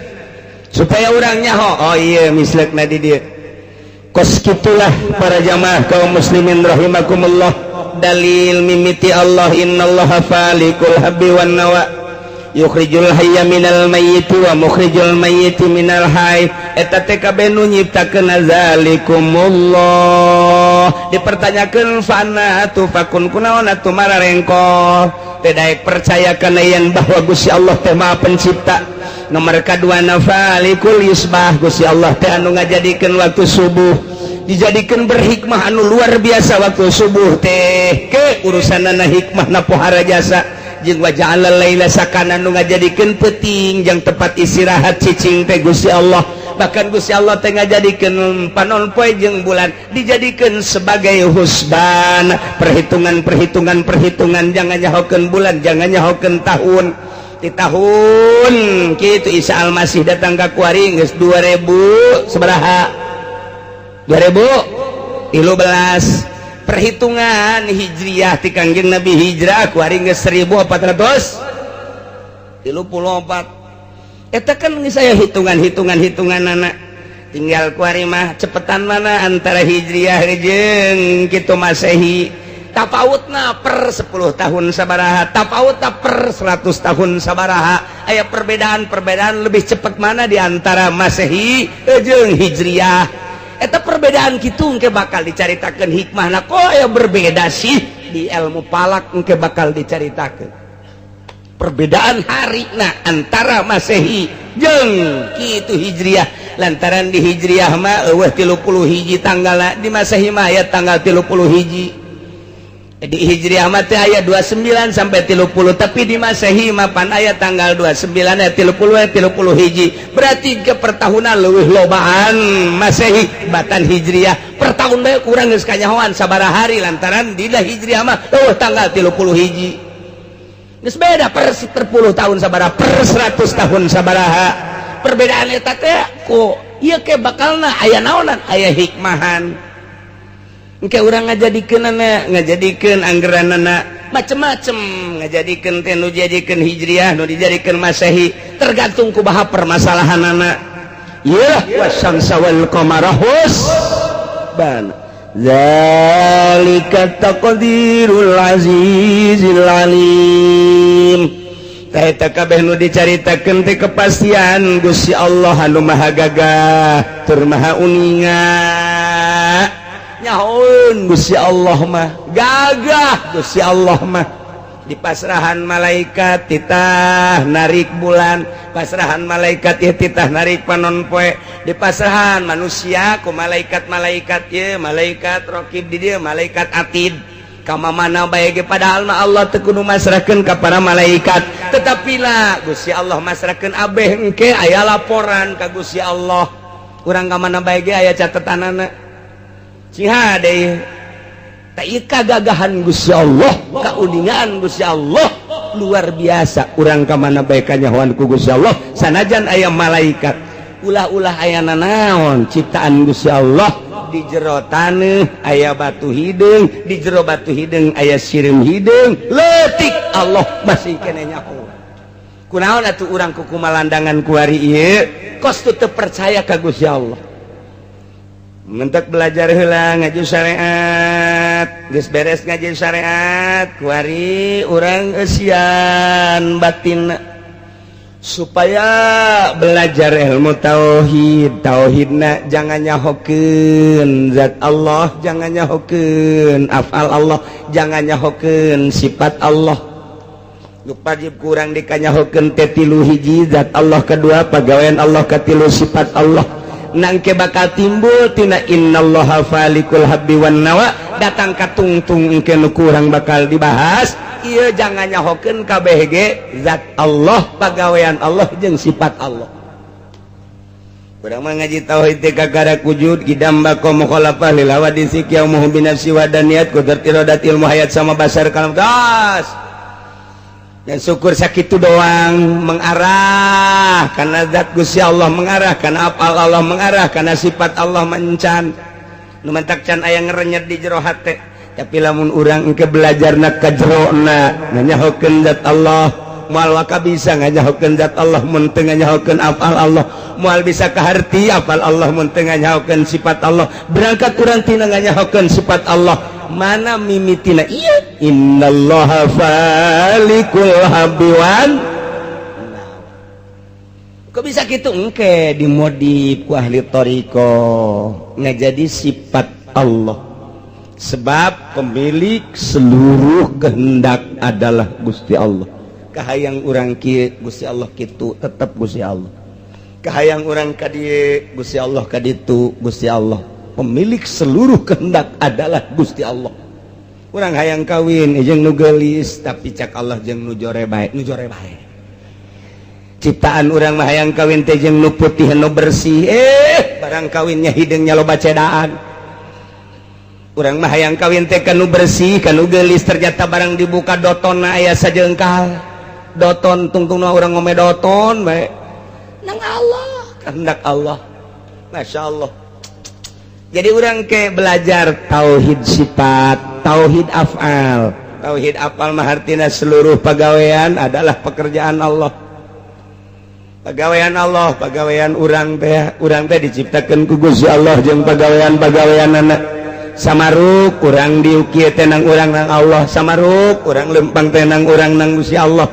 supaya urang nyaho, oh iya, mislekna di dia. Kos kitulah, para jamaah kaum muslimin rahimakumullah. Dalil mimiti Allah, innallaha falikul habbi wan nawa, yukhrijul hayya minal mayyiti wa mukhrijul mayyiti minal hayy. Eta teh kabeh nu nyiptakeun zalikumullah. Dipertanyakeun, fa anna tufakun, kunaon atuh mararengko teh daek percaya kana yen bahwa Gusti Allah teh Maha Pencipta? Nomor kadua, falikul isbah, Gusti Allah teh anu ngajadikeun waktu subuh, dijadikan berhikmah anu luar biasa. Waktu subuh teh ke urusanana hikmah na pohara jasa, jeung waja'ala laila sakana, nu ngajadikeun peuting jang tempat istirahat cicing teh Gusti Allah. Bahkan Gusti Allah teh ngajadikeun panon poe jeung bulan dijadikeun sebagai husban, perhitungan, perhitungan, perhitungan. Jangan nyahokeun bulan, jangan nyahokeun tahun. Di tahun kitu Isa Almasih datang ka kuari geus 2000 sabaraha, 2013 perhitungan Hijriah ti Kangjeng Nabi hijrah, kuari geus 1434. Eta kan saya hitungan-hitungan hitungan anak tinggal kuari mah cepetan mana antara Hijriah jeung kitu Masehi, tapautna per 10 tahun sabaraha, tapautna per 100 tahun sabaraha. Aya perbedaan-perbedaan, lebih cepat mana di antara Masehi jeung Hijriah. Eta perbedaan gitu engke bakal dicaritakeun hikmahna, kok ya berbeda sih. Di ilmu falak engke bakal dicaritakeun perbedaan hari nah antara Masehi jeung kitu Hijriah, lantaran di Hijriah mah eueuh 31 tanggal, di Masehi mah aya tanggal 31. Di Hijriah mah teh aya 29 sampai 30, tapi di Masehi mah pan aya tanggal 29 ya 30 ya 30 hiji. Berarti ke pertahunan leuwih lobaan Masehi batan Hijriah. Per tahun bae kurang geus kanyahoan sabaraha hari, lantaran di Hijriah mah eueuh tanggal 30 hiji. Geus beda per 10 tahun sabaraha, per 100 tahun sabaraha perbedaan eta teh. Ku ieu ke bakalna aya naonan, aya hikmahan. Engke urang ngajadikeun ngajadikeun anggeranana macem-macem, ngajadikeun teh nu dijadikeun Hijriah, nu dijadikeun Masehi, tergantung kumaha permasalahanana. Ya, wasyamsa wal qamara husban, zalika taqdirul azizil alim. Tah, eta kabeh nu dicaritakeun teh kepastian Gusti Allah anu maha gagah tur maha uninga. Nyahoeun Gusti Allah mah gagah. Gusti Allah mah di pasrahan malaikat titah narik bulan, pasrahan malaikat ya titah narik panon poe, di pasrahan manusia ku malaikat-malaikat ya, malaikat rokib di dia, malaikat atid. Kama mana bae ge, padahal mah Allah teu kudu masrahkeun ka para malaikat, tetapilah Gusti Allah masrahkeun abeh. Engke aya laporan ka Gusti Allah. Urang ka mana bae ge aya catetanana. Cing hade tah ieu, kagagahan Gusti Allah, kauningaan Gusti Allah luar biasa. Urang ka mana bae kanyahoan ku Gusti Allah, sanajan aya malaikat. Ulah-ulah aya nanaon ciptaan Gusti Allah. Di jero taneuh aya batu hideung, di jero batu hideung aya sireum hideung leutik, Allah masih kene nyaho. Kunaon atuh urang ku kumalandangan kuari ieu kos teu percaya ka Gusti Allah? Mentek belajar heula ngaji syariat. Geus beres ngaji syariat, kuari urang eusian batin supaya belajar ilmu tauhid. Tauhidna jangan nyahokeun zat Allah, jangan nyahokeun afal Allah, jangan nyahokeun sifat Allah. Nu wajib kurang dikanyahokeun teh tilu: hiji zat Allah, kedua pagawean Allah, katilu sifat Allah. Nangke bakal timbul tina innallaha falikul habbi wan nawa, datang ka tungtung. Engke nu kurang bakal dibahas. Iya, jangan nyahokeun KBG zat Allah, pagawean Allah jeung sifat Allah. Urang mah ngaji tauhid teh kakara wujud, qidam, baqa, mukhalafah lil hawadisi, qiyamuhu bi nafsi, wadaniyat, qudrat, iradat, ilmu, hayat, sama basar, kalam, gas dan syukur. Sakitu doang mengarah karena zat Gusti Allah, mengarah karena apal Allah, mengarah karena sifat Allah. Mencan nu mentak can aya ngerenyet di jero hate. Tapi lamun urang engke belajarna ka jerona, nganyahokeun zat Allah, moal waka bisa nganyahokeun zat Allah mun teu nganyahokeun afal Allah, moal bisa kaharti afal Allah mun teu nganyahokeun sifat Allah. Berangkat urang tina nganyahokeun sifat Allah, mana mimitina iya innallaha falikul habbi wan. Kok bisa gitu? Engke dimodif ku ahli thoriqoh ngajadi sifat Allah, sebab pemilik seluruh kehendak adalah Gusti Allah. Kahayang urang kieu, Gusti Allah kitu, tetap Gusti Allah. Kahayang urang ka dieu, Gusti Allah ka ditu, Gusti Allah. Pemilik seluruh kehendak adalah Gusti Allah. Urang hayang kawin jeung nu geulis, tapi cak Allah jeung nu jore bae, nu jore bae. Ciptaan urang mah hayang kawin teh jeung nu putih, nu bersih, barang kawinnya hideungnya loba cedaan. Urang mah hayang kawin teh ka nu bersih, ka nu geulis, ternyata barang dibuka dotonna aya sajengkal doton. Tungtungna urang ngome doton bae. Nang Allah, kehendak Allah, Masya Allah. Jadi urang ke belajar tauhid sifat, tauhid afal. Tauhid afal mah artina seluruh pagawean adalah pekerjaan Allah, pagawean Allah, pagawean urang teh. Urang teh diciptakan ku Gusti Allah jeung pagawean-pagawean anak samaruk. Urang diukir tenang urang nang Allah, samaruk urang lempang tenang urang nang Gusti Allah.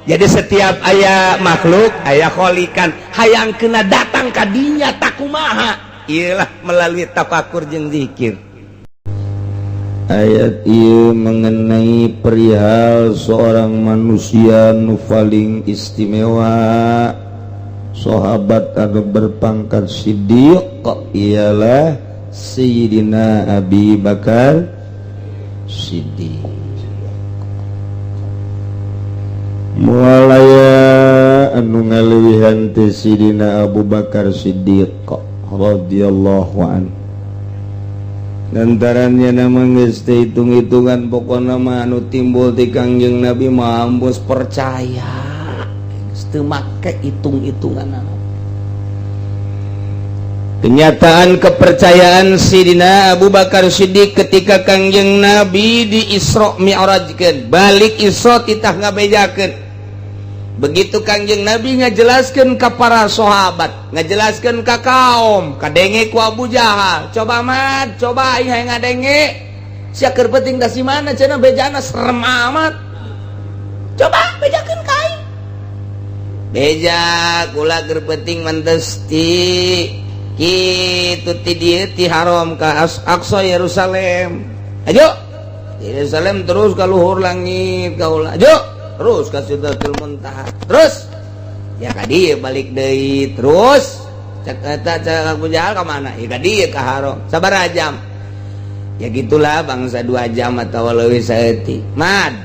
Jadi setiap aya makhluk aya kholikan. Hayang kena datang kadinya takumaha? Iyalah, melalui tafakur jeung zikir. Ayat ieu mengenai perihal seorang manusia nu paling istimewa, sahabat atau berpangkat siddiq, ialah Sayyidina Abi Bakar Siddiq. Moal aya anu ngaleuwihan ti Sayyidina Abu Bakar Siddiq radhiyallahu anhu, lantarannya nama geus teu hitung-hitungan. Pokona mah anu timbul ti Kangjeng Nabi mampus percaya, geus teu make hitung-hitungan. Kenyataan kepercayaan Sidina Abu Bakar Siddiq ketika Kangjeng Nabi di Isra Mi'rajkeun, balik Isra titah ngabejakeun. Begitu Kangjeng Nabi ngajelaskeun ka para sahabat, ngajelaskeun ka kaum, kadenge ku Abu Jahal. "Coba mat, coba aing hayang ngadenge. Sia keur penting da si mana cenah bejana serem amat. Coba bejakeun ka aing." Beja kula keur penting mentes ti kitu, ti dieu, ti Haram ka Aqsa, Yerusalem. Ayo Yerusalem, terus ka luhur langit kaula. Ayo terus ka Sidratul Muntaha. Terus ya ka dieu balik deui. Terus cek eta, cek Abu Jahal, ka mana? Ya ka dieu, ka Haram. Sabaraha jam? Ya gitulah bangsa 2 jam atau leuwih saeutik. Mad.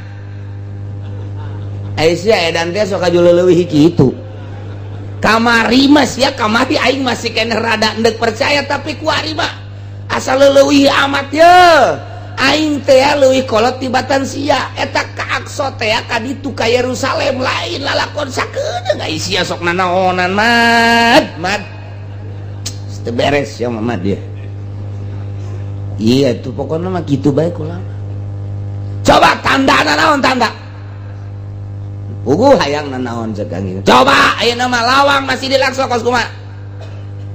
Aisyah edan teh sok aju leuwih kitu. Kamari mas ya, kamari aing masih keneh rada endek percaya, tapi kuari mah asa leuwih amat ya. Aing teh leuwih kolot tibatan sia eta ka Aqsa teh ka ditu ka Yerusalem lain lalakon sakedeung ai sia sok nanaonan. Mad, mad. Teu beres ya mama dia. Iya tuh, pokoknya mah gitu bae kula. Coba tanda naon, tanda puguh hayang nanaon cek Kangjeng. Coba ayeuna mah lawang Masjidil Aqsa kos kumaha?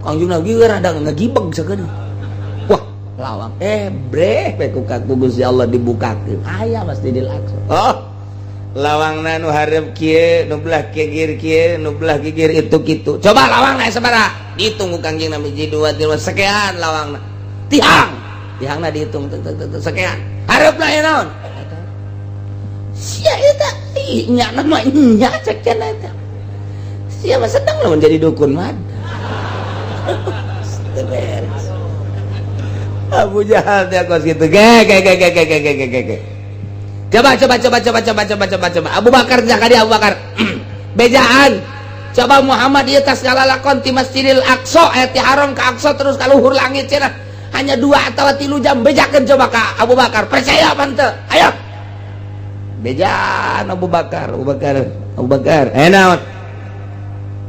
Kangjeng Nabi rada ngagibeg sakedeung. Wah, lawang eh breh we ku Gusti Allah dibukakeun, aya Masjidil Aqsa. Oh, lawangna nu hareup kieu, nu belah gigir kieu, nu belah gigir itu kitu. Coba lawangna sabaraha? Dihitung ku Kangjeng Nabi, hiji, dua, tilu, sekian lawangna. Tiang tiangna dihitung tek, tek, tek, sekian. Hareupna aya naon? Sia eta nya nama nya cek cenah eta. Sia mah sedang lamun jadi dukun mah. Teu beres. Abu Jahal teh kos kitu. Ge ge ge ge ge ge ge ge ge. Coba, coba, coba, coba, coba, coba, coba, coba. Abu Bakar jakadi Abu Bakar. Bejaan. Coba Muhammad ieu tas ngalalakon ti Masjidil Aqsa, aya ti Haram ke Aqsa terus ka luhur langit cenah. Hanya 2 atau 3 jam, bejakeun coba ka Abu Bakar. Percaya apa henteu? Ayo. Bejaan Abu Bakar, Abu Bakar, Abu Bakar. Eh, naon?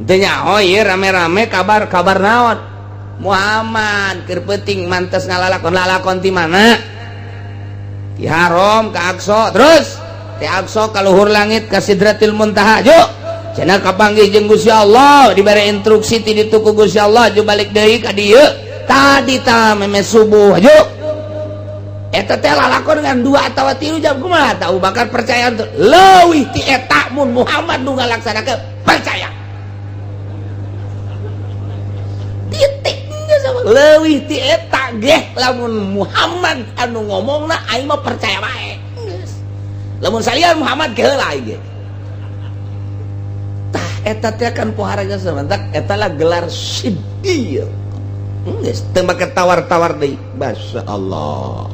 Teu nyaho ieu rame-rame kabar kabar naon? Muhammad keur peuting mantes ngalalakon. Lalakon ti mana? Ti Haram ke Aqsa, terus ti Aqsa ka luhur langit ka Sidratil Muntaha. Yuk cenah kapanggih jeung Gusti Allah, dibere instruksi ti ditu ku Gusti Allah, ju balik deui ka dieu tadi ta meme subuh. Yuk, eta teh lalakon dengan 2 atau 3 jam, kumaha tah Abu Bakar, percaya teu? Leuwih ti eta mun Muhammad nu ngalaksanakeun, percaya. Titik. Leuwih ti eta geh lamun Muhammad anu ngomongna, aing mah percaya bae. Geus, lamun salian Muhammad ge heula aing ge. Tah, eta teh kan pohara geus mantak eta lah gelar siddiq. Geus teu make tawar-tawar deui. Masya Allah.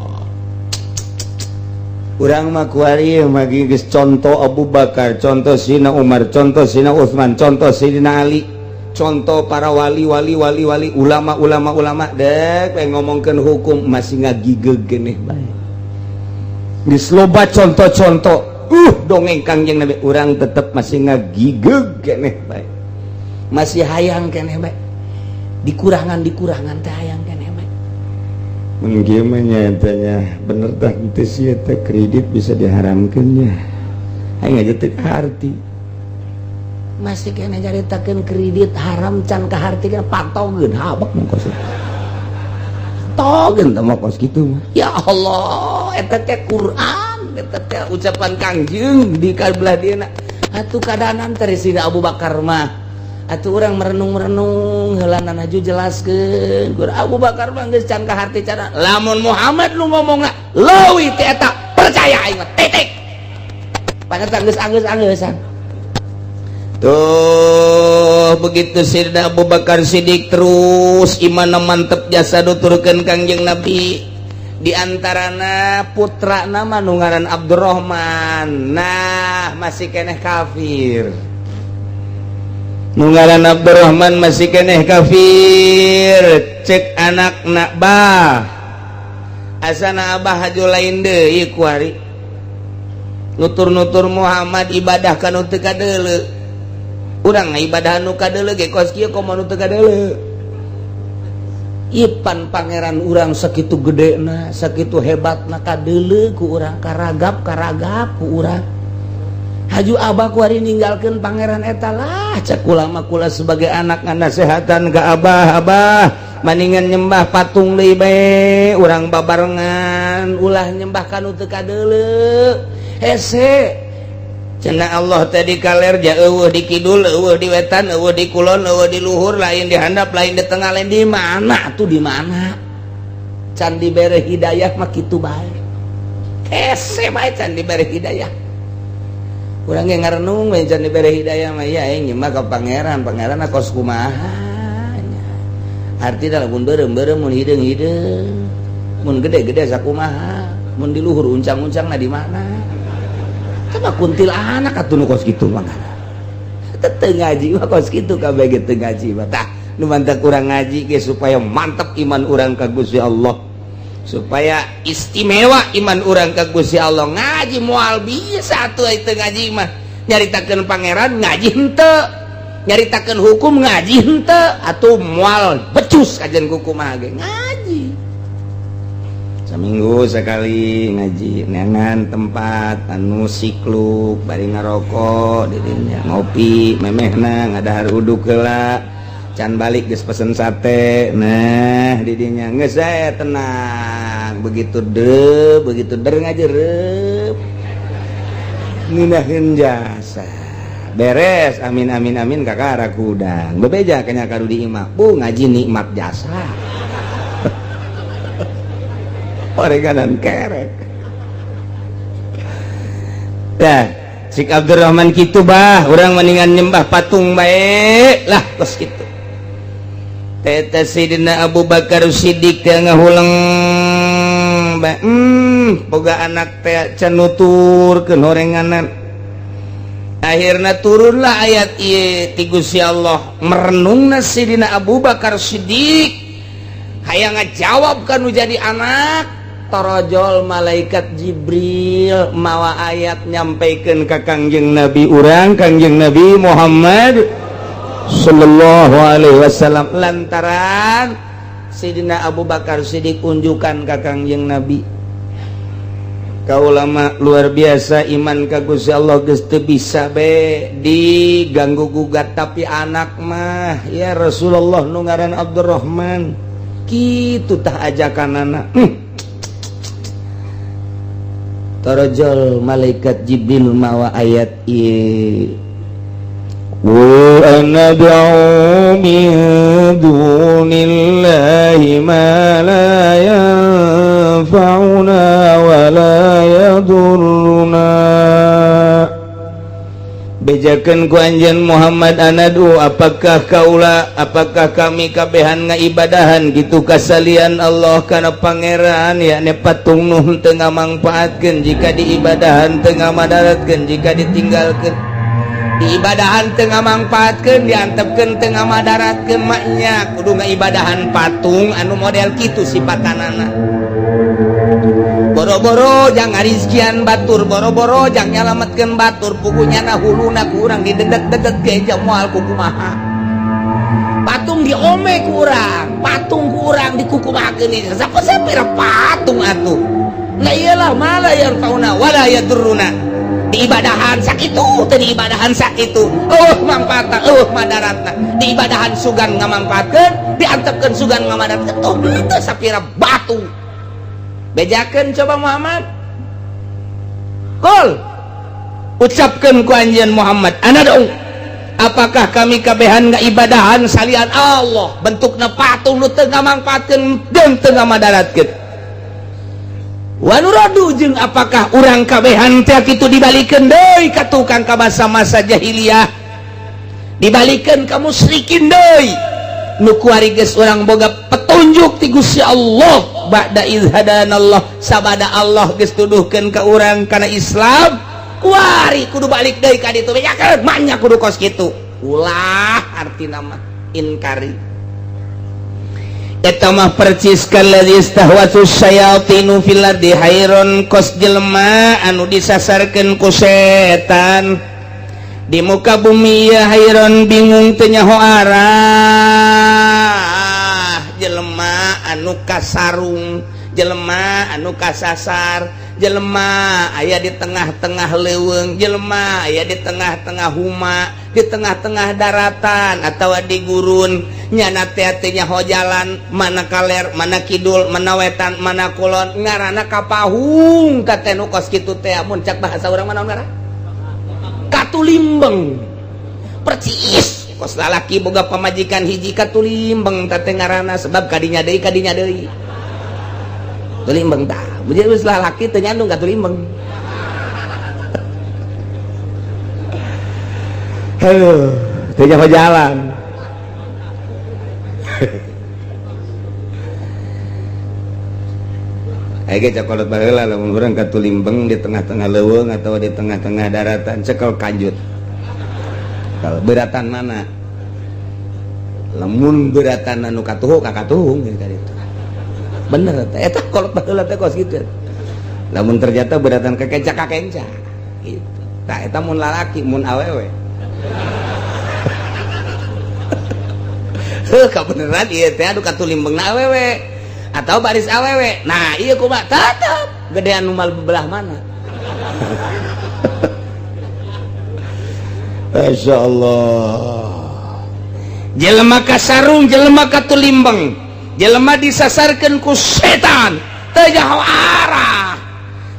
Urang mah kuari mah geus contoh Abu Bakar, contoh Sina Umar, contoh Sina Utsman, contoh Sidina Ali, contoh para wali wali wali wali, ulama ulama ulama, dek pengen ngomongkeun hukum masih ngagigeg geneh bae. Geus loba contoh-contoh, dongeng Kangjeng Nabi, urang tetep masih ngagigeg keneh bae, masih hayang keneh bae, dikurangan dikurangan teh hayang keneh bae. Mun kieu mah nya eta nya bener tah teu sih, eta kredit bisa diharamkeun nya. Aing aja teu kaharti. Masih keneh nyaritakeun kredit haram can kaharti kan patogeun habek mah kos togeun teh mah kos kitu mah. Ya Allah, eta teh Quran, eta teh ucapan Kangjeng di kabelah dieuna atuh keadaan teh Sina Abu Bakar mah. Atuh urang merenung-merenung heula aju jelaskeun. Abu Bakar mah geus can kaharti cara lamun Muhammad nu ngomongna leuwih ti eta percaya aing mah, titik. Padahal geus anggeus-anggeusan. Tuh, begitu Sayyidina Abu Bakar Siddiq terus iman mantep jasa nuturkeun Kangjeng Nabi, di antarana putra nama nu ngaran Abdurrahman. Nah, masih keneh kafir. Nu ngaran Abdurrahman masih keneh kafir. Cek anak nak, "Bah, asana abah haju lain deui kuari nutur-nutur Muhammad ibadah kanu teu kadeuleu. Urang ibadah nu kadeuleu ge kos kieu, komo nu teu kadeuleu. Ipan pangeran urang sakitu gedena, sakitu hebatna, kadeuleu ku urang, karagap karagap ku urang. Haju abah kuari ninggalkeun pangeran eta lah." Cek kula mah, kula sebagai anak nganasehatan ke abah, "Abah, maningan nyembah patung deui bae, urang babarengan, ulah nyembah kanu teu kadeuleu. Hese cenah Allah tadi kaler ja eueuh di kidul, eueuh di wetan, eueuh di kulon, eueuh di luhur, lain di handap, lain di tengah, lain di mana tuh, di mana?" Can dibere hidayah mah kitu bae, hese bae can dibere hidayah. Urang ge ngarenung we, can dibere hidayah mah ya aing nyembah ka pangeran, pangeran kos kumaha nya. Arti lamun beureum beureum, mun hideung hideung. Mun gede-gede sakumaha, mun di luhur uncang-uncangna di mana? Coba kuntilanak atuh nu kos kitu mah. Teu ngaji mah kos kitu kabeh ge teu ngaji mah. Tah, nu mantak urang ngaji ge supaya mantep iman urang ka Gusti Allah. Supaya istimewa iman urang ka Gusti Allah. Ngaji moal bisa atuh teu ngaji mah. Nyaritakeun pangeran ngaji henteu. Nyaritakeun hukum ngaji henteu atuh moal becus kajian kumaha ge ngaji. Seminggu sekali ngaji neangan tempat anu sikluk bari ngarokok didinya ngopi memehna ngadahar uduk heula can balik geus pesen sate. Nah, didinya geus saya tenang begitu de begitu der ngajerep ngeunaheun jasa beres amin amin amin kakara kudang bebeja kanya karu di imah bu ngaji nikmat jasa. Oreganan kerek. Dah, Cik Abdurrahman kitu bah, urang mendingan nyembah patung bae lah kos kitu. Teta Sidina Abu Bakar Siddiq teh ngahuleng bae. Boga anak teh can nuturkeun horenganan. Akhirna turunlah ayat ieu ti Gusti Allah, merenungna Sidina Abu Bakar Siddiq hayang ngajawab kanu jadi anak. Torojol malaikat Jibril mawa ayat nyampaikan ke Kangjeng Nabi urang Kangjeng Nabi Muhammad sallallahu alaihi wasallam lantaran Sidina Abu Bakar Siddiq unjukan ka Kangjeng Nabi. Kaulama luar biasa iman ka Gusti Allah geus teu bisa be diganggu gugat tapi anak mah ya Rasulullah nu ngaran Abdurrahman kitu tah ajakanana. Torojol malaikat Jibril mawa ayat ieu. Qul anad'u min dunillahi ma la yanfa'una wa la yadurruna. Bejakeun ku anjeun Muhammad anadu apakah kaula apakah kami kabehan ngaibadahan gitu kasalian Allah kana pangeran yakni patung nu teu ngamangpaatkeun jika diibadahan teu ngamadaratkeun jika ditinggalkeun diibadahan teu ngamangpaatkeun diantepkeun teu ngamadaratkeun maknya kudu ngaibadahan patung anu model kitu sipatanana. Boro-boro jang ngarizkian batur, boro-boro jang nyalametkeun batur, pugunya na huluna kurang didedet-dedet ge moal kukumaha. Patung diome kurang, patung kurang dikukumakeun ieu. Sapira patung atuh. Nah iyalah mala yanfauna wala yadurruna. Diibadahan sakitu teu diibadahan sakitu. Eueuh mangpaatna, eueuh madaratna. Diibadahan sugan ngamangpaatkeun, diantepkeun sugan ngamadaratkeun. Tuh teu sapira batu. Bejakeun coba Muhammad. Kul ucapkeun ku anjeun Muhammad, anad'u apakah kami kabehan ngaibadahan salian Allah bentukna patung nu teu ngamangpaatkeun jeung teu ngamadaratkeun. Wa nuradu jeung apakah urang kabehan teh kitu dibalikeun deui ka tukang ka masa-masa jahiliyah, dibalikeun ka musyrikin deui nu kuari geus urang boga petunjuk ti Gusti Allah ba'da idz hadanallah sabada Allah geus tuduhkeun ka urang kana Islam kuari kudu balik deui ka ditu bejakeun manya kudu kos kitu ulah artina mah inkari eta mah percis kalladzi istahwatu syayatinu fil ardi hayron kos jelema anu disasarkeun ku setan di muka bumi ya hayron bingung teu nyaho arah jelema anu kasarung jelema anu kasasar jelema aya di tengah-tengah leuweung jelema aya di tengah-tengah huma di tengah-tengah daratan atau di gurun nyana teh teu nyaho jalan mana kaler mana kidul mana wetan mana kulon ngaranna kapahung ka teh nu kos kitu teh mun cak bahasa urang mana ngaran katulimbeng percis kos lalaki boga pamajikan hiji katulimbeng teh ngaranna sebab kadinya deui tulimbeng tah bujur geus lalaki teu nyandung katulimbeng. Aduh, teu nyaho jalan. Aya ge cakolot baheula, lamun urang katulimbeng di tengah-tengah leuweung atau di tengah-tengah daratan, cekel kanjut. Kalau beratan mana? Lamun beratan anu katuhu ka katuhung gitu itu. Bener teh eta kolot baheula teh kos kitu. Lamun ternyata beratan ka kenca, ka kenca. Gitu. Tah, eta mun lalaki, mun awewe. Heuh, kabeneran ieu teh anu katulimbengna awewe atau baris awewe. Nah, iya kumaha? Tetep gedean nu mal belah mana. Masya Allah. Jelema kasarung, jelema katulimbeng, jelema disasarkeun ku setan, teu nyaho arah.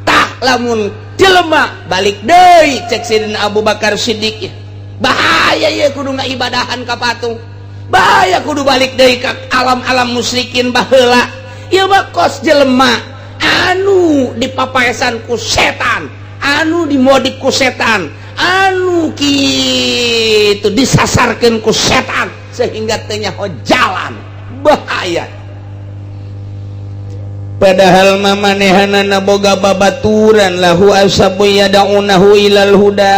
Tah, lamun jelema balik deui, cek Sidina Abu Bakar Siddiq, bahaya ieu, kudu ngaibadahan ka patung. Bahaya, kudu balik deui ka alam-alam musyrikin baheula. Ieu mah kos jelema anu dipapaesan ku setan, anu dimodif ku setan, anu kitu disasarkeun ku setan sehingga teu nyaho jalan, bahaya. Padahal mamanehanana boga babaturan, lahu ashabu yad'unahu ilal huda,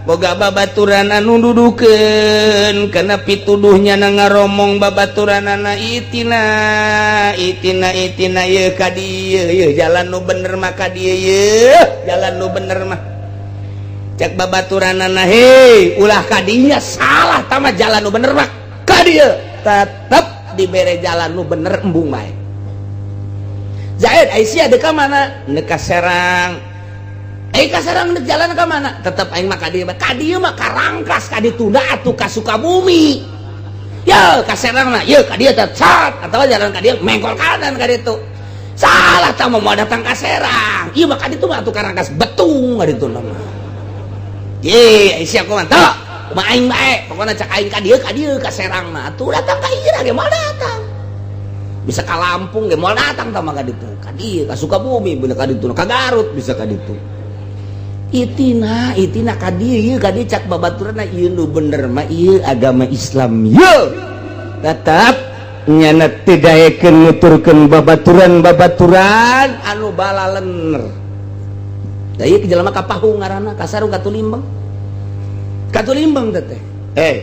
boga babaturan anu dudukeun kana pituduhnya na ngaromong babaturanana, itina itina itina ieu ka dieu, ieu jalan nu bener mah ka dieu, ieu jalan nu bener mah. Cek babaturanana, "Hei, ulah ka dinya, salah tama, jalan nu bener mah ka dieu." Tetep dibere jalan nu bener, embung bae. Zaid, Aisyah deka mana? Deka Serang. Eh, ka Serang dek jalan ka mana? Tetep aing mah ka dieu. Ka dieu mah ka Rangkas, ka ditunda atuh ka Sukabumi. Ya, ka Serang mah, ye ka dieu teh cat atawa jalan ka dieu mengkol kanan ka ditu. Salah tah, mau datang ka Serang. Ieu mah ka ditu mah atuh ka Rangkas Betung ka ditu mah. Ye, Aisyah kumaha? Tah, kumaha aing bae. Pokona cak aing ka dieu, ka dieu ka Serang mah. Atuh datang ka ira ge moal datang. Bisa ka Lampung ge moal datang tah mah ka ditu. Ka dieu ka Sukabumi bener ka ditu, ka Garut bisa ka ditu. Itina itina ka dieu, ieu ka dieu, cak babaturna ieu nu bener mah ieu agama Islam ieu. Tetep nyana teu daekeun nuturkeun babaturan-babaturan anu balalener. Da ieu jelema kapahung ngaranna, kasarung katulimbeng. Katulimbeng teh. Eh,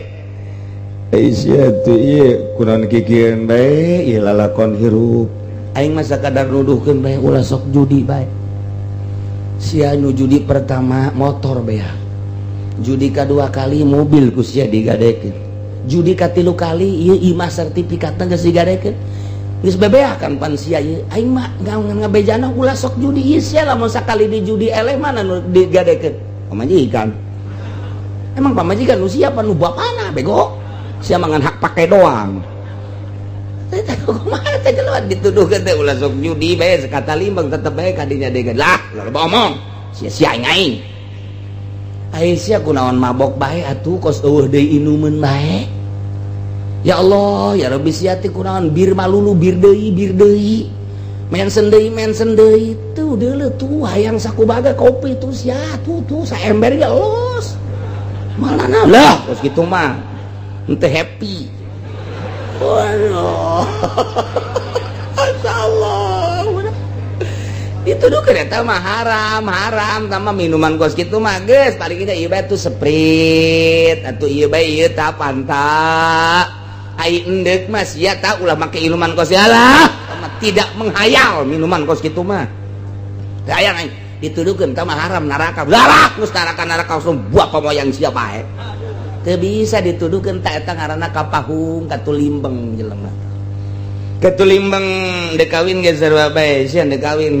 Aisyah tuh ieu kunaon kikieun bae ieu lalakon hirup. Aing mah sakadar nuduhkeun bae, ulah sok judi bae. Sia nu judi pertama motor bea, judi kedua kali mobil ku sia digadekeun, judi katilu kali ieu imah sertifikatna geus digadekeun, geus bebeakan pan sia ieu. Aing mah ngabejana ulah sok judi ieu. Sia lamun sakali di judi eleh, mana nu digadekeun? Pamajikan. Emang pamajikan nu siapa? Nu bapana, bego. Sia mangan hak pakai doang. Kumaha teh jelema dituduhkeun teh ulah sok judi bae, kata limbang tetep bae kadinya degan lah, loba omong sia-sia aing. Aing Aisyah kunaon mabok bae atuh, kos eueuh deui inumeun bae. Ya Allah ya Rabbi, sia teh kunaon bir malulu, bir deui, bir deui, mensen deui, mensen deui. Tuh deuleu tuh, hayang sakubaga kopi tuh sia, tuh tuh saember ge los mana lah, kos kitu mah henteu happy. Waduh. Masya Allah. Dituduh eta mah haram, haram sama minuman kos kitu mah geus paling kita ieu bae tuh Sprite atuh, ieu bae ieu tah Fanta. Ai endek mah sia tah ulah make minuman kos lah, tidak menghayal minuman kos kitu mah. Teu aya aing dituduhkeun tah mah haram, neraka. Lah, geus neraka neraka langsung buah pamoyang sia bae. Teu bisa dituduhkeun tak eta ngaranna kapahung, katulimbeng jelema. Katulimbeng dek kawin ge sarua bae sia dek kawin.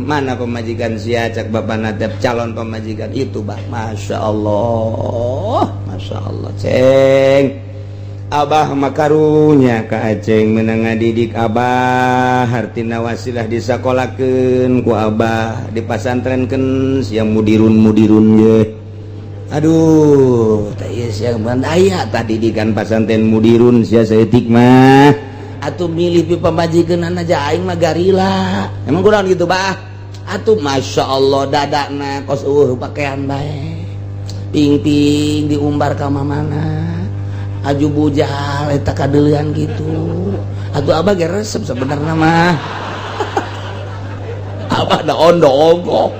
Mana pemajikan sia? Cak bapana teh, calon pemajikan itu bah, Masya Allah, Masya Allah, ceng Abah mah karunya ka Aceng, menang ngadidik Abah, hartina wasilah disakolakeun ku Abah, dipasantrenkeun, sia mudirun mudirun ye. Aduh, teh ieu sia aya tadi didikan pasantren mudirun sia saeutik mah atuh milih pi pamajikan aja aing mah garila. Emang kurang gitu bah atuh? Masya Allah, dadana kos eueuh pakaian bae, ping-ping diumbar ka mana, aju bujal eta kadeulean gitu atuh. Abah ge resep sebenarnya mah. Abah da ondo ongkoh.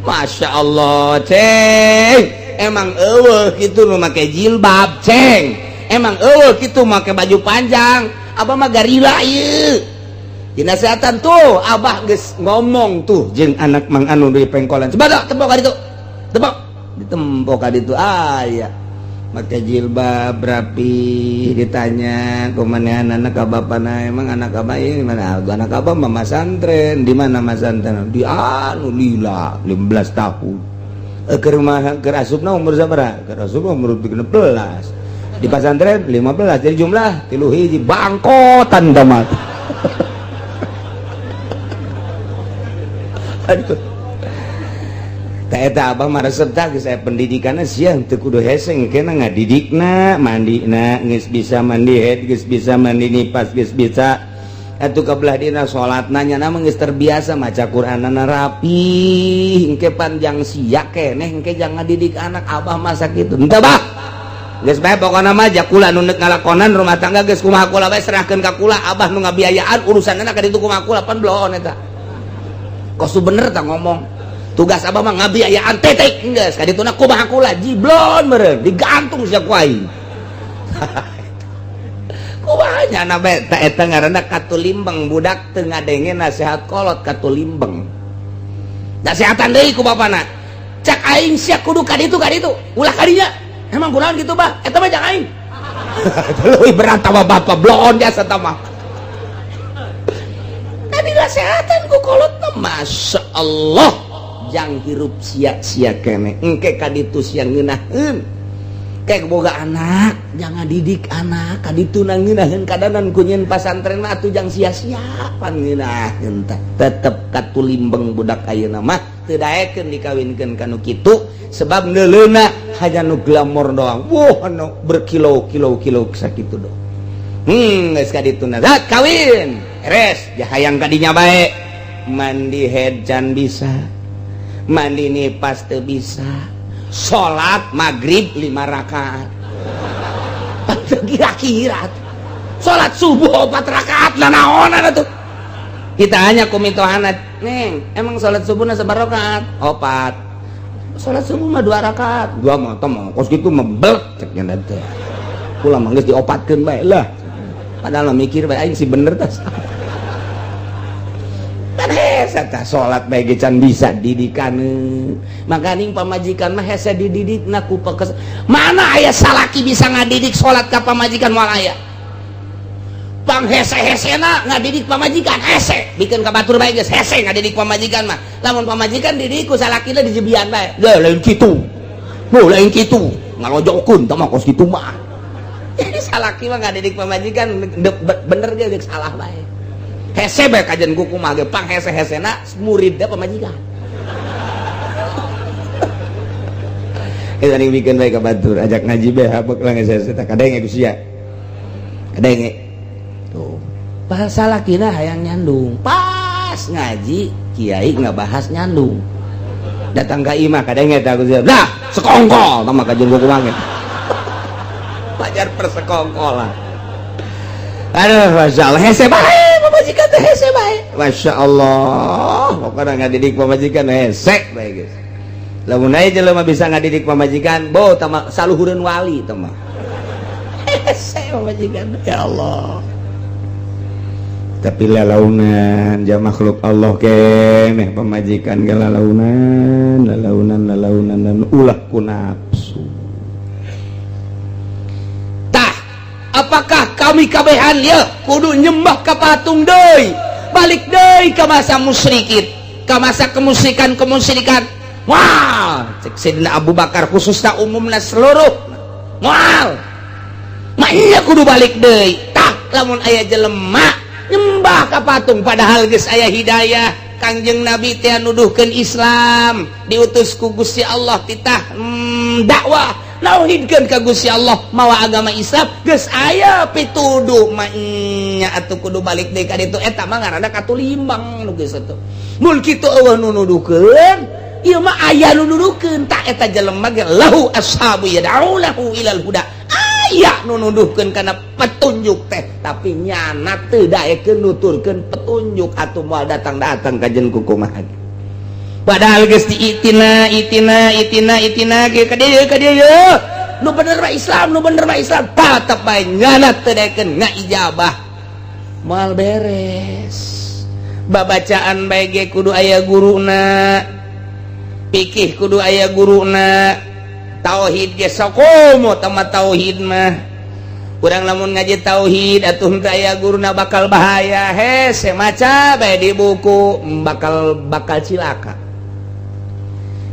Masya Allah, ceng, emang eueuh kitu nu make jilbab, ceng, emang eueuh kitu make baju panjang. Abah mah garila ieu dinasehatan tuh. Abah geus ngomong tuh jeung anak Mang Anu di pengkolan, coba dok tepok ka ditu, tepok, ditempok ka ditu, aya make jilbab rapi. Ditanya kumaha anak bapana, emang anak abah ini mana? Anak abah mah masantren. Di mana masantren? Di anu lila 15 tahun. Ke rumah ke asupna umur sabaraha? Ke asupna umur 13, di pasantren 15, jadi jumlah 3 hiji. Bangkotan tamat. Aduh. Tak eta abah mah resep tah geus aya pendidikanna, sia teu kudu hese engkena ngadidikna. Mandina geus bisa, mandi head geus bisa, mandi nipas geus bisa atuh. Kabelah dina salatna nya mah geus terbiasa, maca Qur'anana rapi. Engke panjang sia keneh engke jangan ngadidik anak. Abah masa kitu henteu, bah, geus bae. Pokona mah kula nu neuk ngalakonan rumah tangga geus kumaha kula bae, serahkeun ka kula. Abah nu ngabiayaan, urusanna ka ditu kumaha kula. Pan bloon eta kos bener tak ngomong, tugas abah mah ngabiayaan, titik. Geus ka dituna kumaha kula, jiblon meureun digantung sia ku aing. Kumaha nya na bae ta eta ngaranna katulimbeng. Budak teu ngadenge nasihat kolot, katulimbeng. Nasihatan deui ku bapana, cak aing sia kudu ka ditu, ka ditu, ulah ka dinya. Emang kunaon gitu, bah? Eta mah cak aing leuwih berat tama bapak bloon jasa tama tadi nasihatan ku kolot. Masya Allah, jang hirup sia-sia kene engke ka ditu sia ngeunaheun. Kayak boga anak, jangan didik anak ka ditu ngeunaheun kadanan ku nyieun pasantren mah atuh jang sia-sia pan ngeunaheun teh. Tetep katulimbeng budak ayeuna mah, teu daekeun dikawinkeun ka nu kitu, sebab neuleuna hanya nu glamor doang. Wah, anu berkilo-kilo-kilo sakitu doang. Geus ka dituna kawin beres, hayang kadinya bae. Mandi head can bisa, mandi nipas teu bisa, salat maghrib 5 rakaat kira-kira, salat subuh 4 rakaat lah, naonan atuh. Kita hanya kumitohana, neng, emang salat subuh na sabaraha rakaat? 4. Salat subuh mah 2 rakaat. Dua mah teh mah kos kitu mah belek cek nya teh. Kula mah geus diopatkeun bae lah, padahal mah mikir bae aing si bener tah. Kan hese tah, salat bae ge can bisa didikan. Makaning pamajikan mah hese dididikna ku pekes. Mana aya salaki bisa ngadidik salat ka pamajikan? Moal aya. Pang hese-hesena ngadidik pamajikan, hese bikin ka batur bae geus hese ngadidik pamajikan mah. Lamun pamajikan didik ku salakina dijebian bae. Ge lain kitu. Nu lain kitu, ngalojokeun tah mah kos kitu mah. Jadi salaki mah ngadidik pamajikan bener ge salah bae. Hese bae kajian kuku mah ge pang hese-hesena muridna pamajikan. Kita nih bikin bae ka batur, ajak ngaji bae habek lah geus hese tah. Kadenge ku sia, kadenge tuh. Bahasa salakina hayang nyandung, pas ngaji kiai ngabahas nyandung, datang ka imah, kadenge tah ku sia dah sekongkol tah mah kajian kuku mah ge pajar persekongkolan. Aduh, masya Allah, hese bae pamajikan teh, hese bae. Masya Allah, pokoknya ngadidik pamajikan hese bae geus. Lamun aya jelema bisa ngadidik pamajikan, bo tama saluhureun wali tah mah. Hese pamajikan, ya Allah. Tapi lalaunan ja makhluk Allah keneh pamajikan ge lalaunan, lalaunan, lalaunan dan ulah ku nafsu. Tah, apakah kami kabehan ya kudu nyembah ka patung deui, balik deui ka masa musyrikin, ka masa kemusyrikan-kemusyrikan? Wah, cek Sayyidina Abu Bakar khususnya, umumna seluruh, moal maknya kudu balik deui. Tah, lamun aya jelema nyembah ka patung padahal geus aya hidayah, Kangjeng Nabi teh nuduhkeun Islam, diutus ku Gusti Allah titah dakwah nauhidkeun ka Gusti Allah mawa agama Islam, geus aya pituduh nya atuh kudu balik deui ka ditu. Eta mah ngaranna katulimbang nu geus atuh. Mun kitu eueuh nu nuduhkeun, ieu mah aya nu nuduhkeun. Tak eta jelema ge lahu ashabu yad'unahu ilal huda. Aya nu nuduhkeun kana petunjuk teh, tapi nyana teu daekeun nuturkeun petunjuk, atuh moal datang-datang kajen ku kumaha. Padahal geus diitina itina itina itina ge ka dieu ka dieu, nu bener mah Islam, nu bener mah Islam, tetep bae nyana teu daekeun ngaijabah, moal beres. Babacaan bae ge kudu aya guruna, pikih kudu aya guruna, tauhid ge sakomo tama. Tauhid mah kurang, lamun ngaji tauhid atuh henteu aya guruna bakal bahaya. Hese maca bae di buku, bakal bakal cilaka.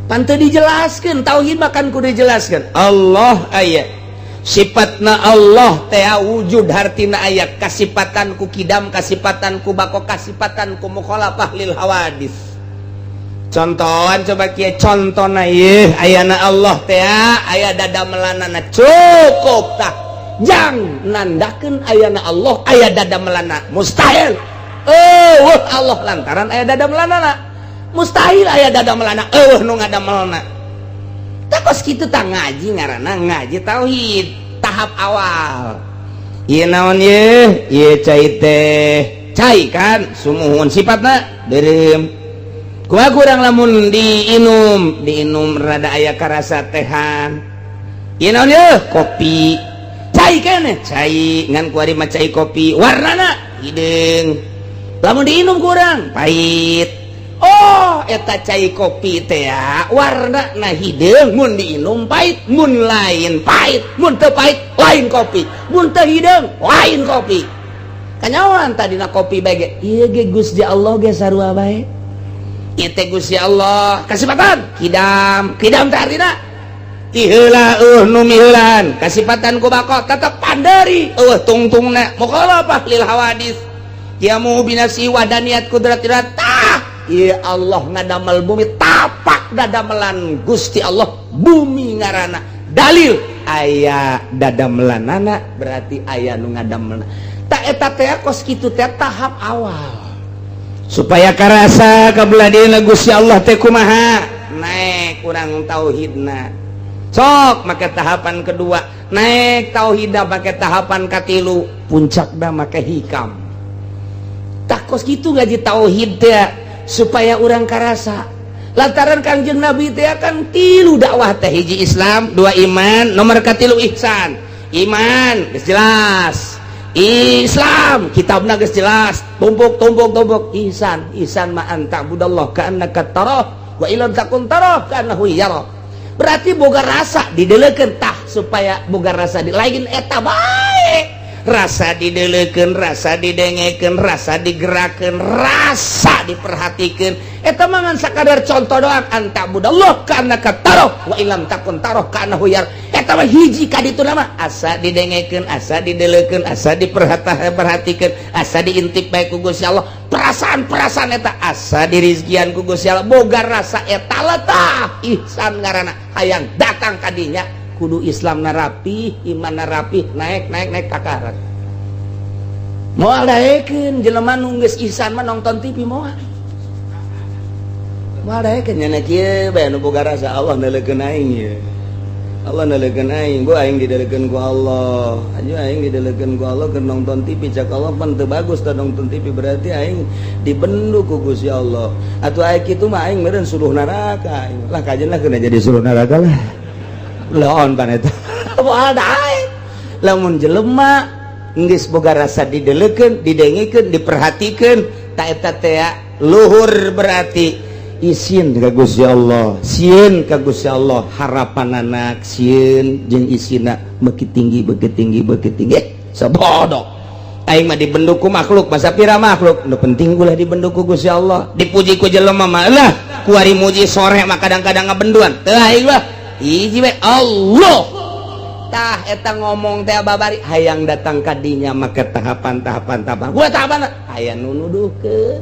Pan teu dijelaskeun tauhid, bahkan kudu dijelaskeun Allah aya, sifatna Allah teh wujud, hartina aya kasipatan ku kidam, kasipatan ku bako, kasipatan ku mukhalafah lil hawadis. Contohan coba kieu contona, ieu ayana Allah teh aya dadamelanana, cukup. Tah, jang nandakeun ayana Allah aya dadamelanana, mustahil. Oh, Allah lantaran aya dadamelanana, mustahil aya dadamelanana, euweuh nu ngadamelna. Tah, kos kitu tah ngaji, ngaranna ngaji tauhid tahap awal. Ieu naon ieu? Ieu cai teh, cai kan sumuhun, sifatna beureum. Kumaha kurang lamun diinum, diinum rada aya karasa tehan. Ieu naon ieu? Kopi. Cai keneh, cai, ngan kuari mah cai kopi, warnana hideung, lamun diinum kurang pahit. Oh, eta cai kopi teh warna na hideung, mun diinum pahit. Mun lain pahit, mun teu pahit lain kopi, mun teu hideung lain kopi. Kanyawan tadina kopi bae ge. Ieu ge Gusti Allah ge sarua bae. Ieu teh Gusti Allah kasipatan kidam. Kidam teh artina ti heula euweuh nu miheulaan. Kasipatan ku bako, tetep panderi, euweuh tungtungna, mukhalafah lil hawadis, qiyamu binafsi wahdaniyat kudratillah. Tah, ieu Allah ngadamel bumi, tapak dadamelan Gusti Allah bumi ngaranna dalil aya dadamelanana, berarti aya nu ngadamelna. Tak eta teh kos kitu teh tahap awal supaya karasa kabelah dieuna Gusti Allah teh kumaha. Naik kurang tauhidna, sok make tahapan kedua, naik tauhidna make tahapan katilu, puncakna make hikam. Tak kos kitu ngaji tauhid teh supaya urang karasa, lantaran Kangjeng Nabi teh kan tilu dakwah teh: hiji Islam, dua iman, nomor katilu ihsan. Iman geus jelas, Islam kitabna geus jelas, tumpuk tumpuk tumpuk, ihsan. Ihsan ma an ta'budallah ka'annaka tarah wa illam takun tarah ka'annahu yara. Berarti boga rasa didelekeun. Tah, supaya boga rasa di lain eta bae, rasa didelekeun, rasa didengekeun, rasa digerakkeun, rasa diperhatikeun. Eta mah ngan sakadar contoh doang, an ta'budallah ka'annaka tarah wa illam takun tarah ka'annahu yara. Eta mah hiji ka ditu nama asa didengekeun, asa didelekeun, asa diperhatikeun, asa diintip bae ku Gusti Allah. Perasaan-perasaan eta asa dirizkian ku Gusti Allah, boga rasa eta lah. Tah, ihsan ngaranna. Hayang datang kadinya kudu Islam narapi, iman narapi, naik naik naik kakarak. Moal daekeun jelema nu geus ihsan mah nonton TV, moal moal daekeun. Nya kieu bae nu boga rasa, Allah neuleukeun aing ye, Allah neuleukeun aing, bu aing didelekeun ku Allah aju, aing didelekeun ku Allah keur nonton TV. Cak Allah pan teu bagus tah nonton TV, berarti aing dibendu ku Gusti Allah. Atuh aing kitu mah aing meureun suruh neraka aing lah, kajen lah kena jadi suruh neraka lah. Laon pan eta moal daek lamun jelema geus boga rasa didelekeun, didengekeun, diperhatikeun. Tak eta teh luhur, berarti isin ka Gusti Allah, sieun ka Gusti Allah, harapan anak sieun jeung isina beuki tinggi, beuki tinggi, beuki tinggi. Sabodo aing mah dibendu ku makhluk, masa pira makhluk, nu penting ulah dibendu ku Gusti Allah. Dipuji ku jelema mah lah, kuari muji sore mah kadang-kadang ngabenduan teu aing mah hiji we, Allah. Tah, eta ngomong teh babari hayang datang kadinya make tahapan-tahapan, tahapan gua tahapan aya nu nuduhkeun.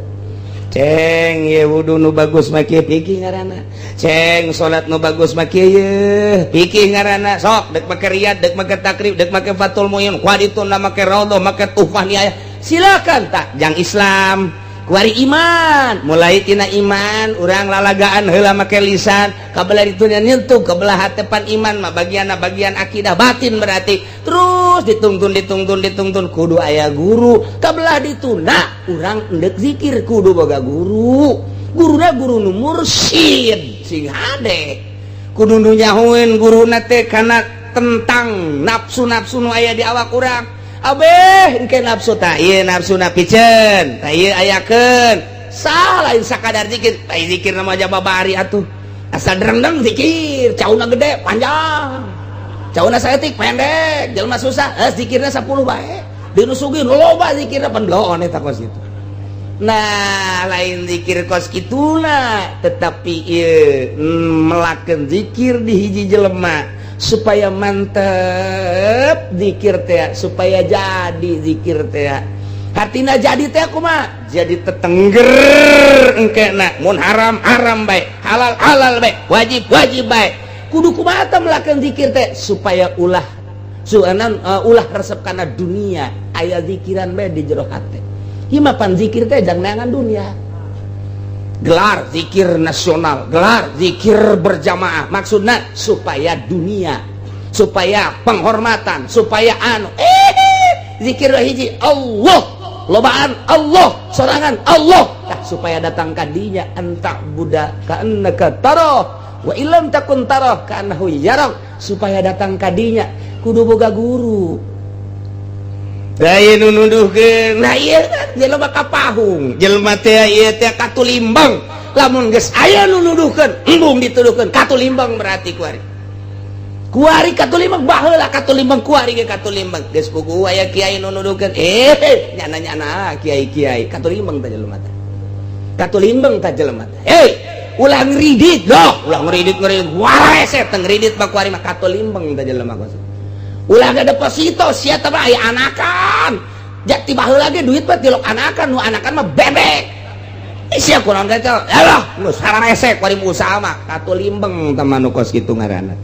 Ceng ye wudu nu bagus mah kieu, pikih ngaranna. Ceng salat nu bagus mah kieu ye, pikih ngaranna. Sok dek make riyad, dek make takrib, dek make Fathul Muin, kuadituna make raudhah, make Tuhfah Nihayah, silakan. Tak jang Islam. Kuari iman, mulai tina iman urang lalagaan heula make lisan, kabelah itu nyentuh kebelah hatepan iman mah bagian bagian akidah batin, berarti terus ditungtun ditungtun ditungtun kudu aya guru. Kabelah ditunda urang endek zikir kudu boga guru, guruna guru nu mursyid sing hade, kudu nu nyahoeun guruna teh kana tentang nafsu-nafsu nu aya di awak urang. Abeh engke nafsu ta ieu, nafsuna piceun ta ieu, ayakeun salah lain sakadar zikir. Tai zikir nama aja babari atuh, asa drengdeng zikir, cauna gede panjang, cauna saeutik pendek, jelema susah eh zikirna 10 bae, di nu sugih loba zikirna pendoon eta kos kitu. Nah, lain zikir kos kituna, tetapi ieu melakeun zikir di hiji jelema supaya mantep zikir teh, supaya jadi zikir teh hartina jadi teh kumaha, jadi tetengger engkena mun haram haram bae, halal halal bae, wajib wajib bae. Kudu kumaha teh melakukan zikir teh supaya ulah suanan ulah resep kana dunia, aya zikiran bae di jero hate. Ieu mah pan zikir teh jang neangan dunia, gelar zikir nasional, gelar zikir berjamaah, maksudnya supaya dunia, supaya penghormatan, supaya anu zikir hiji Allah, lobaan Allah, sorangan Allah. Tah, supaya datang kadinya anta'buda ka'annaka tarah wa illam takun tarah ka'annahu yarak, supaya datang kadinya kudu boga guru. Lain nu nuduhkeun, nah ieu jelema kapahung, jelema teh ieu teh katulimbang. Lamun geus aya nu nuduhkeun, embung dituduhkeun katulimbang, berarti kuari kuari katulimbang baheula katulimbang, kuari ge katulimbang. Geus puguh aya kiai nu nuduhkeun, eh nyana-nyana kiai-kiai katulimbang teh jelema teh, katulimbang teh jelema teh. Hei, ulah ngridit loh, ulah ngridit ngridit wae teh, ngridit mah kuari mah katulimbang teh jelema kos. Ulah ada deposito sia teh mah aya anakan, jati baheula ge duit mah tilok anakan, nu anakan mah bebek. Sia kurang teh alah geus hararese kuari usaha mah katulimbeng teh mah nu kos kitu ngaranna.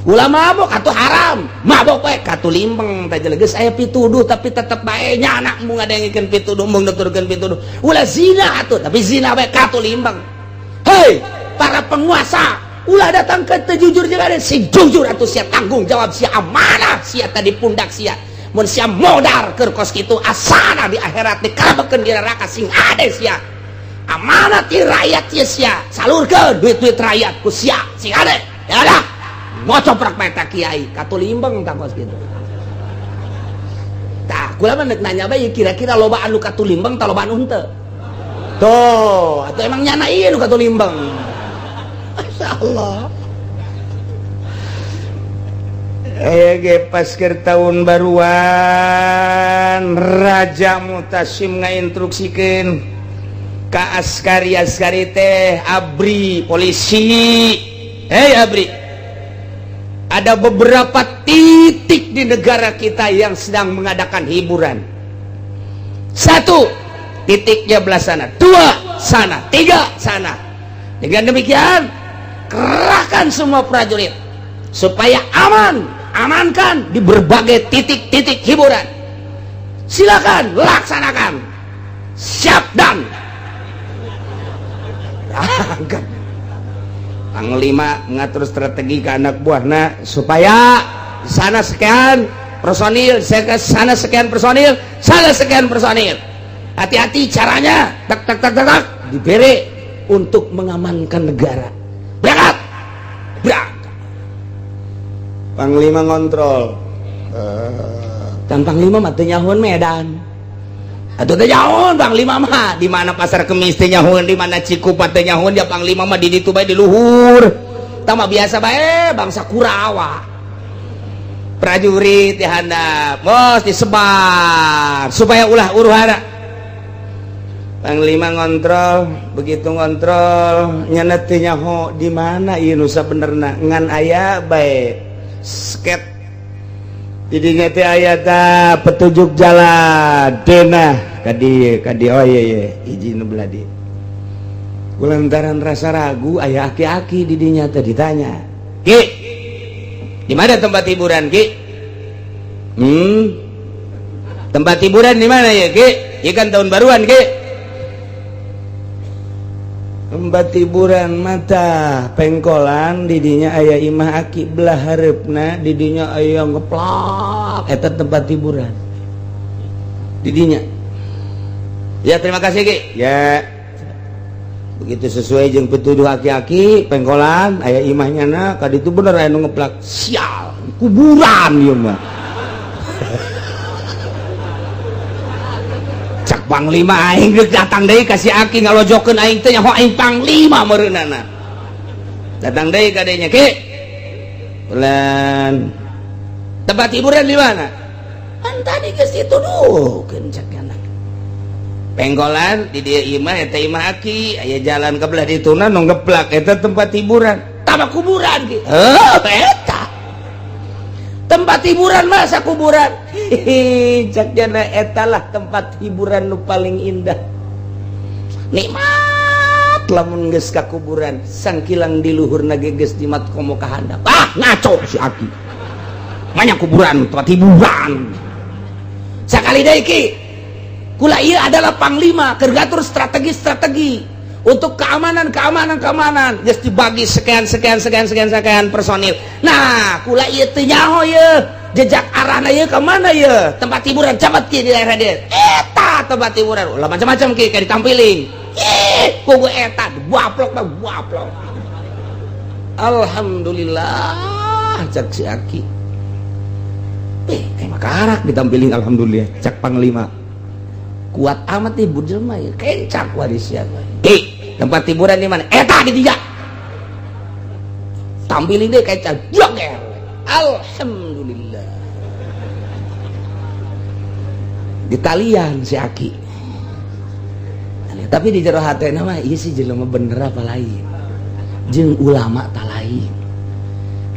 Ulah mabok atuh haram, mabok we katulimbeng teh geus aya pituduh tapi tetep bae nyana embung ngadengikeun pituduh, embung nuturkeun pituduh. Ulah zina atuh tapi zina we katulimbeng. Hei para penguasa, ulah datang ke teu jujur jeung ada sing jujur atuh sia, tanggung jawab sia, amanah sia tadi pundak sia. Mun sia modar keur kos kitu asana di akhirat dikarabekeun di neraka. Sing ade sia, amanah ti rakyat sia, sia salurkeun duit-duit rakyat ku sia, sing ade ya dah ngocoprak bae ta kiai katulimbeng tah kos kitu. Tah, kula mah nek nanya bae, kira-kira loba anu katulimbeng tah, loba anu henteu tuh, atau emang nyana ieu nu katulimbeng? Masya Allah. Ge pas keur tahun baruan, Raja Mutasim ngainstruksikeun ka askari, askari teh ABRI, polisi. Hei ABRI, ada beberapa titik di negara kita yang sedang mengadakan hiburan. Satu titiknya belah sana, dua sana, tiga sana. Dengan demikian kerahkan semua prajurit supaya aman, amankan di berbagai titik-titik hiburan. Silakan laksanakan. Siap dan berangkat. Panglima mengatur strategi ke anak buahna supaya sana sekian personil, saya ke sana sekian personil, sana sekian personil. Hati-hati caranya, tak tak tak tak tak, diberi untuk mengamankan negara. Berangkat, berangkat. Panglima ngontrol. Dan panglima mah teu nyahoan Medan. Atuh teu nyahoan panglima mah di mana Pasar Kemis teu nyahoan, di mana Cikupa teu nyahoan, ya panglima mah di ditu bae, di luhur. Tah mah biasa bae bangsa Kurawa. Prajurit di handap, bos disebar supaya ulah huru-hara. Panglima ngontrol, begitu ngontrol nyana teu nyaho di mana ieu nu sabenerna, ngan aya bae sket didinya teh, aya ta petunjuk jalan denah ka dieu ka dieu. Oh iya iya, hiji nu belah dieu. Kulantaran rasa ragu, aya aki-aki di dinya teh, ditanya, "Ki, di mana tempat hiburan, Ki? Tempat hiburan di mana ya, Ki? Ieu kan tahun baruan, Ki." Tempat hiburan mata pengkolan didinya aya imah aki belah hareupna, didinya aya ngeplak, eta tempat hiburan didinya. Ya, terima kasih, Ki. Ya, begitu sesuai jeung pituduh aki-aki, pengkolan aya imahnya na ka ditu bener aya nu ngeplak. Sial, kuburan ieu mah. Cak panglima aing geus datang deui ka si aki ngalojokeun aing teh nyaho aing panglima meureunana. Datang deui ka dinya, Ki. Bulan. Tempat hiburan di mana? Kan tadi geus dituduhkeun, cak anak. Pengkolan di dieu imah eta imah aki, aya jalan ke belah dituna nu ngeplak, eta tempat hiburan. Tama kuburan, Ki. Heuh, eta. Tempat hiburan masa kuburan. Hihi, cak jana etalah tempat hiburan nu paling indah. Nikmat lamun geus ka kuburan, sangkilang di luhurna ge geus jimat komo ka handap. Ah, ngaco si aki. Banyak kuburan, tempat hiburan. Sakali deui, Ki. Kula ieu adalah panglima keur ngatur strategi-strategi untuk keamanan, keamanan, keamanan. Geus dibagi sekian, sekian, sekian, sekian, sekian personil. Nah, kula ieu teu nyaho ieu jejak arahna ieu ka mana ieu? Tempat hiburan cabat, Ki, di daerah dieu. Eta tempat hiburan. Ulah macam-macam, Ki, kayak ditampiling. Ih, kugu eta waplok mah waplok. Alhamdulillah, cak si aki. Eh, makarak ditampiling alhamdulillah, cak panglima. Kuat amat nih jelema ya, kencak warisnya. Ki, tempat hiburan di mana? Eta di tiga. Tampilin deh kencak. Joger. Alhamdulillah. Ditalian si aki. Tapi di jero hatena mah ieu si jelema bener apa lain. Jeung ulama ta lain.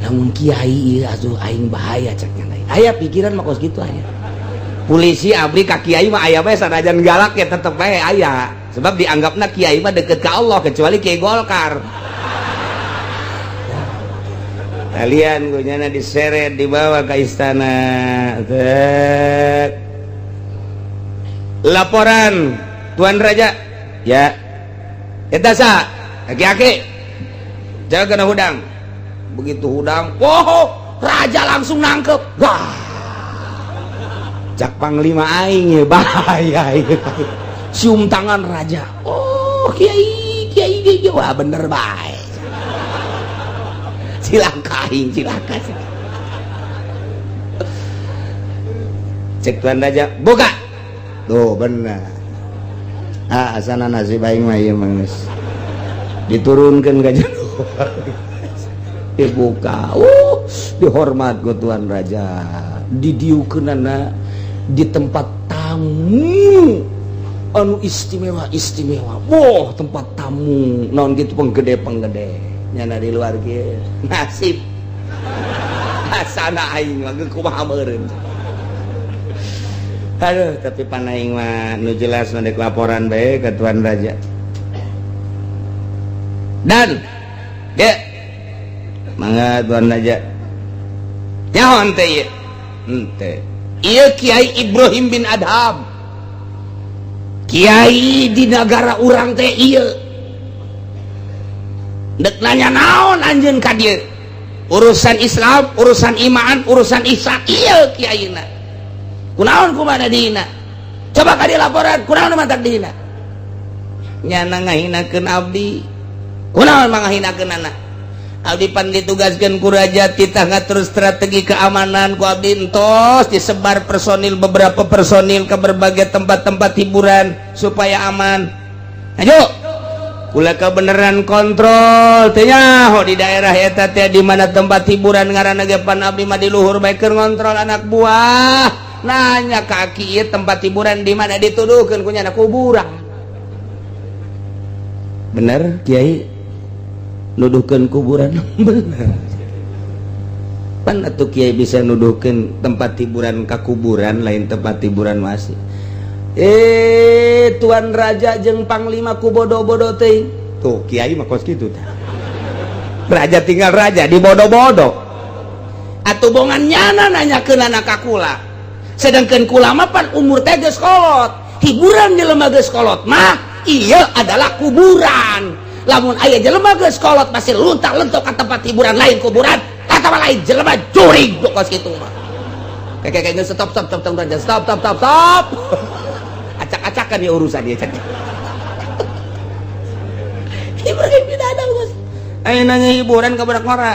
Lamun kiai ieu asuh aing bahaya, cek lain. Aya pikiran mah kos kitu aya. Polisi abdi ka kiai mah aya bae, sanajan galak ya tetep bae aya. Sebab dianggapna kiai mah deket ka Allah, kecuali kiai Golkar. Kalian gunyana diseret dibawa ke istana. Tek. Laporan Tuan Raja. Ya. Eta sa, aki-aki. Jaga kena hudang. Begitu hudang, wow, raja langsung nangkep. Wah. Cak panglima aing ya bahaya ya. Cium tangan raja. Oh, kiai, kiai, kiai. Wah, bener bae. Cilaka aing, cilaka. Cek Tuan Raja, buka. Tuh bener. Ah, asana nasib aing mah ieu mah geus. Diturunkeun ka jero. Dibuka. Dihormat ku Tuan Raja. Didiukeunana di tempat tamu anu istimewa istimewa. Wah, tempat tamu naon gitu penggede-penggede. Nyana di luar ge nasib. Asana aing mah geus kumaha meureun. Aduh, tapi panaing mah nu jelas mah dek laporan bae ke Tuan Raja. Dan ya mangga Tuan Raja. Nyaho henteu ieu? Henteu. Ieu Kiai Ibrahim bin Adham. Kiai di negara urang teh ieu. Dek nanya naon anjeun ka dieu? Urusan Islam, urusan iman, urusan ihsan, ieu kiaina. Kunaon kumana dihina? Coba ka dieu laporan, kunaon mantak dihina? Nyana ngahinakeun abdi. Kunaon mangahinakeun anak? Abdi pan ditugaskeun ku raja titah ngatur strategi keamanan ku abdi entos disebar personil, beberapa personil ke berbagai tempat-tempat hiburan supaya aman. Ayo, kula kebenaran kontrol teh nyaho di daerah eta teh di mana tempat hiburan ngaranna ge pan abdi mah di luhur bae keur ngontrol anak buah. Nanya kaki ieu tempat hiburan di mana, dituduhkeun ku nyana kuburan. Bener kiai nuduhkeun kuburan? Bener. Pan atuh kiai bisa nuduhkeun tempat hiburan ka kuburan, lain tempat hiburan masih. Tuan Raja jeung panglima ku bodoh-bodoh teh. Tuh kiai mah kos kitu tah. Raja tinggal raja di bodoh-bodoh. Atuh bongan nyana nanyakeun anak ka kula. Sedangkan kula mah pan umur teh geus kolot. Hiburan jelema geus kolot mah ieu adalah kuburan. Lamun aya jelema geus kolot masih luntak lentok ka tempat hiburan lain kuburan atawa lain jelema jurig kos kitu mah. Kayak kayak stop stop stop stop stop stop stop stop. Acak-acakan ya urusan dia cak. Hiburan tidak ada bos. Ayo nanya hiburan ka budak ngora.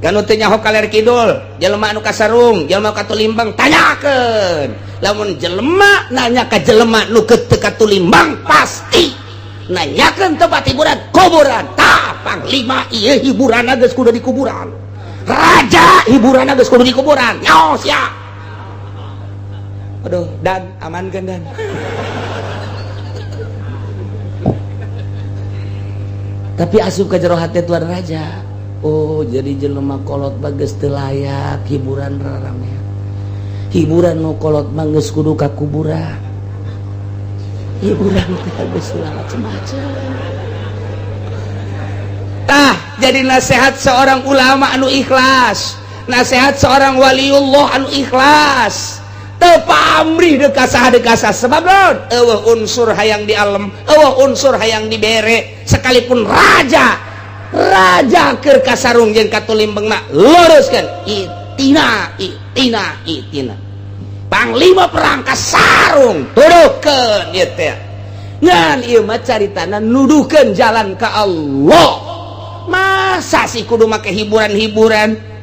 Kan teu nyaho kaler kidul, jelema anu kasarung, jelema katulimbang tanyakeun. Lamun jelema nanya ka jelema nu teu katulimbang pasti nanyakeun tempat hiburan kuburan. Tah panglima ieu hiburan geus kudu di kuburan. Raja hiburan geus kudu di kuburan. Nyaho sia. Aduh, dan amankeun dan. Tapi asup ka jero hate tuan raja. Oh, jadi jelema kolot bagus teu layak hiburan raramean. Hiburan nu kolot mah geus kudu ka kuburan. Hiburan teh geus macem-macem. Tah, jadi nasihat seorang ulama anu ikhlas, nasihat seorang waliullah anu ikhlas. Teu pamrih deuk ka saha deuk ka saha sebab naon? Eueuh unsur hayang di alam, eueuh unsur hayang dibere, sekalipun raja raja keur kasarung jeung katulimbeng mah luruskeun itina itina itina. Panglima perang kasarung tuduhkeun ieu teh. Ngan ieu mah caritana nuduhkeun jalan ka Allah. Masa sih kudu make hiburan-hiburan?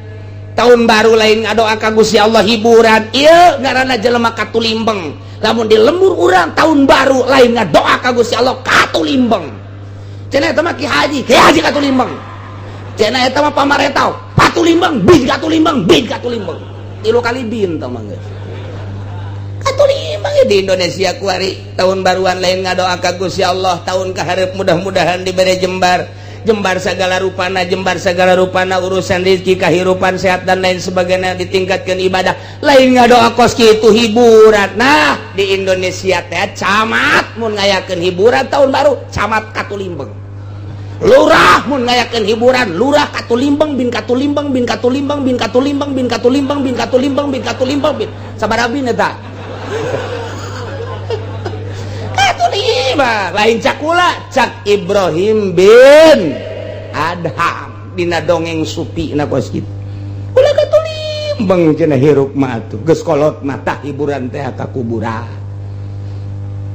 Tahun baru lain ngadoa ka Gusti Allah hiburan. Ieu ngaranna jelema katulimbeng. Lamun di lembur urang tahun baru lain ngadoa ka Gusti Allah katulimbeng. Cenah eta mah Ki Haji, Ki Haji katulimbeng. Cenah eta mah pamaretau, patulimbeng, bin katulimbeng, bin katulimbeng. Tilu kali bin tah mah geus. Katulimbeng di Indonesia kuari tahun baruan lain ngadoa ka Gusti Allah, tahun kaharep mudah-mudahan dibere jembar. Jembar segala rupana, jembar segala rupana urusan rezeki, kehidupan sehat dan lain sebagainya, ditingkatkan ibadah. Lain ngadoa kos kitu hiburan. Nah, di Indonesia teh camat mun ngayakeun hiburan tahun baru, camat katulimbeng. Lurah mun ngayakeun hiburan, lurah katulimbeng bin katulimbeng bin katulimbeng bin katulimbeng bin katulimbeng bin katulimbeng bin katulimbeng bin sabaraha bin eta? Katulimbeng lain cakula cak Ibrahim bin Adham dina dongeng supi na kos kitu. Ulah katulimbeng cenah hirup mah atuh geus kolot mah tah hiburan teh ka kuburan.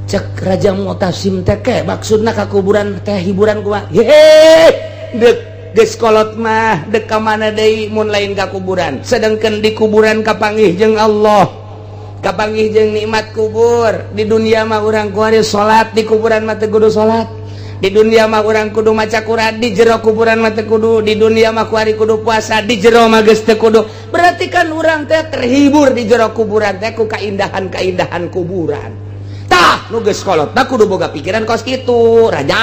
Cek Raja Mu'tasim teh ke maksudna ka kuburan teh hiburan kumaha? Hehe, dek geus kolot mah dek ka mana deui mun lain ka kuburan. Sedangkan di kuburan kapanggih jeung Allah, kapanggih jeung nikmat kubur. Di dunia mah urang kuari salat, di kuburan mah teu kudu salat. Di dunia mah urang kudu maca Quran, di jero kuburan mah teu kudu. Di dunia mah kuari kudu puasa, di jero mah geus teu kudu. Berarti kan urang teh terhibur di jero kuburan teh ku kaindahan-kaindahan kuburan. Tah nu geus kolot mah kudu boga pikiran kos kitu, raja.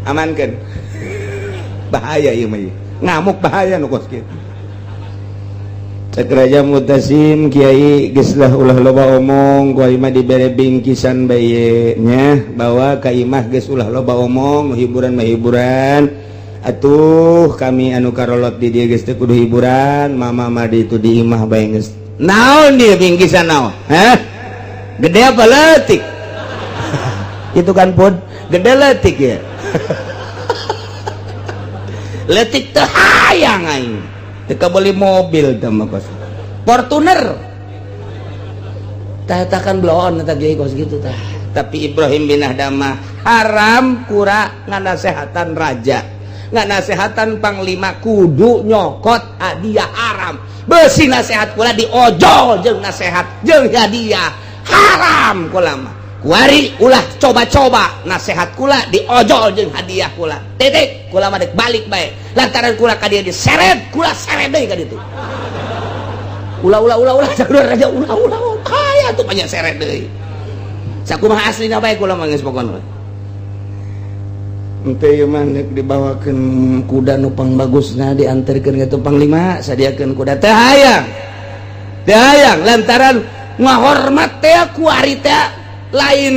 Amankeun. Bahaya ieu mah. Ngamuk bahaya nu kos kitu. Cek Raja Mutasim kiai geus lah ulah loba omong, ku imah dibere bingkisan bae nya, bawa ka imah geus ulah loba omong, hiburan mah hiburan. Atuh kami anu karolot di dieu geus teu kudu hiburan, mama mah di itu di imah bae geus. Naon dia bingkisan naon? Hah? Gede apa leutik? Itu kan pun gede leutik ya. Leutik teu hayang aing. Teu beli mobil teh mah kos. Fortuner. Tah eta kan bloon eta ge kos gitu tah. Tapi Ibrahim bin Adham haram kura nganasehatan raja, nganasehatan panglima kudu nyokot hadiah haram. Besi nasehat kula diojol jeung nasehat jeung hadiah haram kula mah. Kuari ulah coba-coba nasehat kula diojol jeung hadiah kula. Titik kula mah dek balik bae. Lantaran kula ka dieu diseret, kula seret deui ka ditu. Ulah ulah ulah ulah jalur raja ulah ulah kaya tuh banyak seret deui. Sakumaha aslina bae kula mah geus pokona. Ente ieu mah deuk dibawakeun kuda nu pangbagusna dianterkeun ka panglima, sadiakeun kuda teh hayang. Teh hayang lantaran ngahormat teh kuari teh lain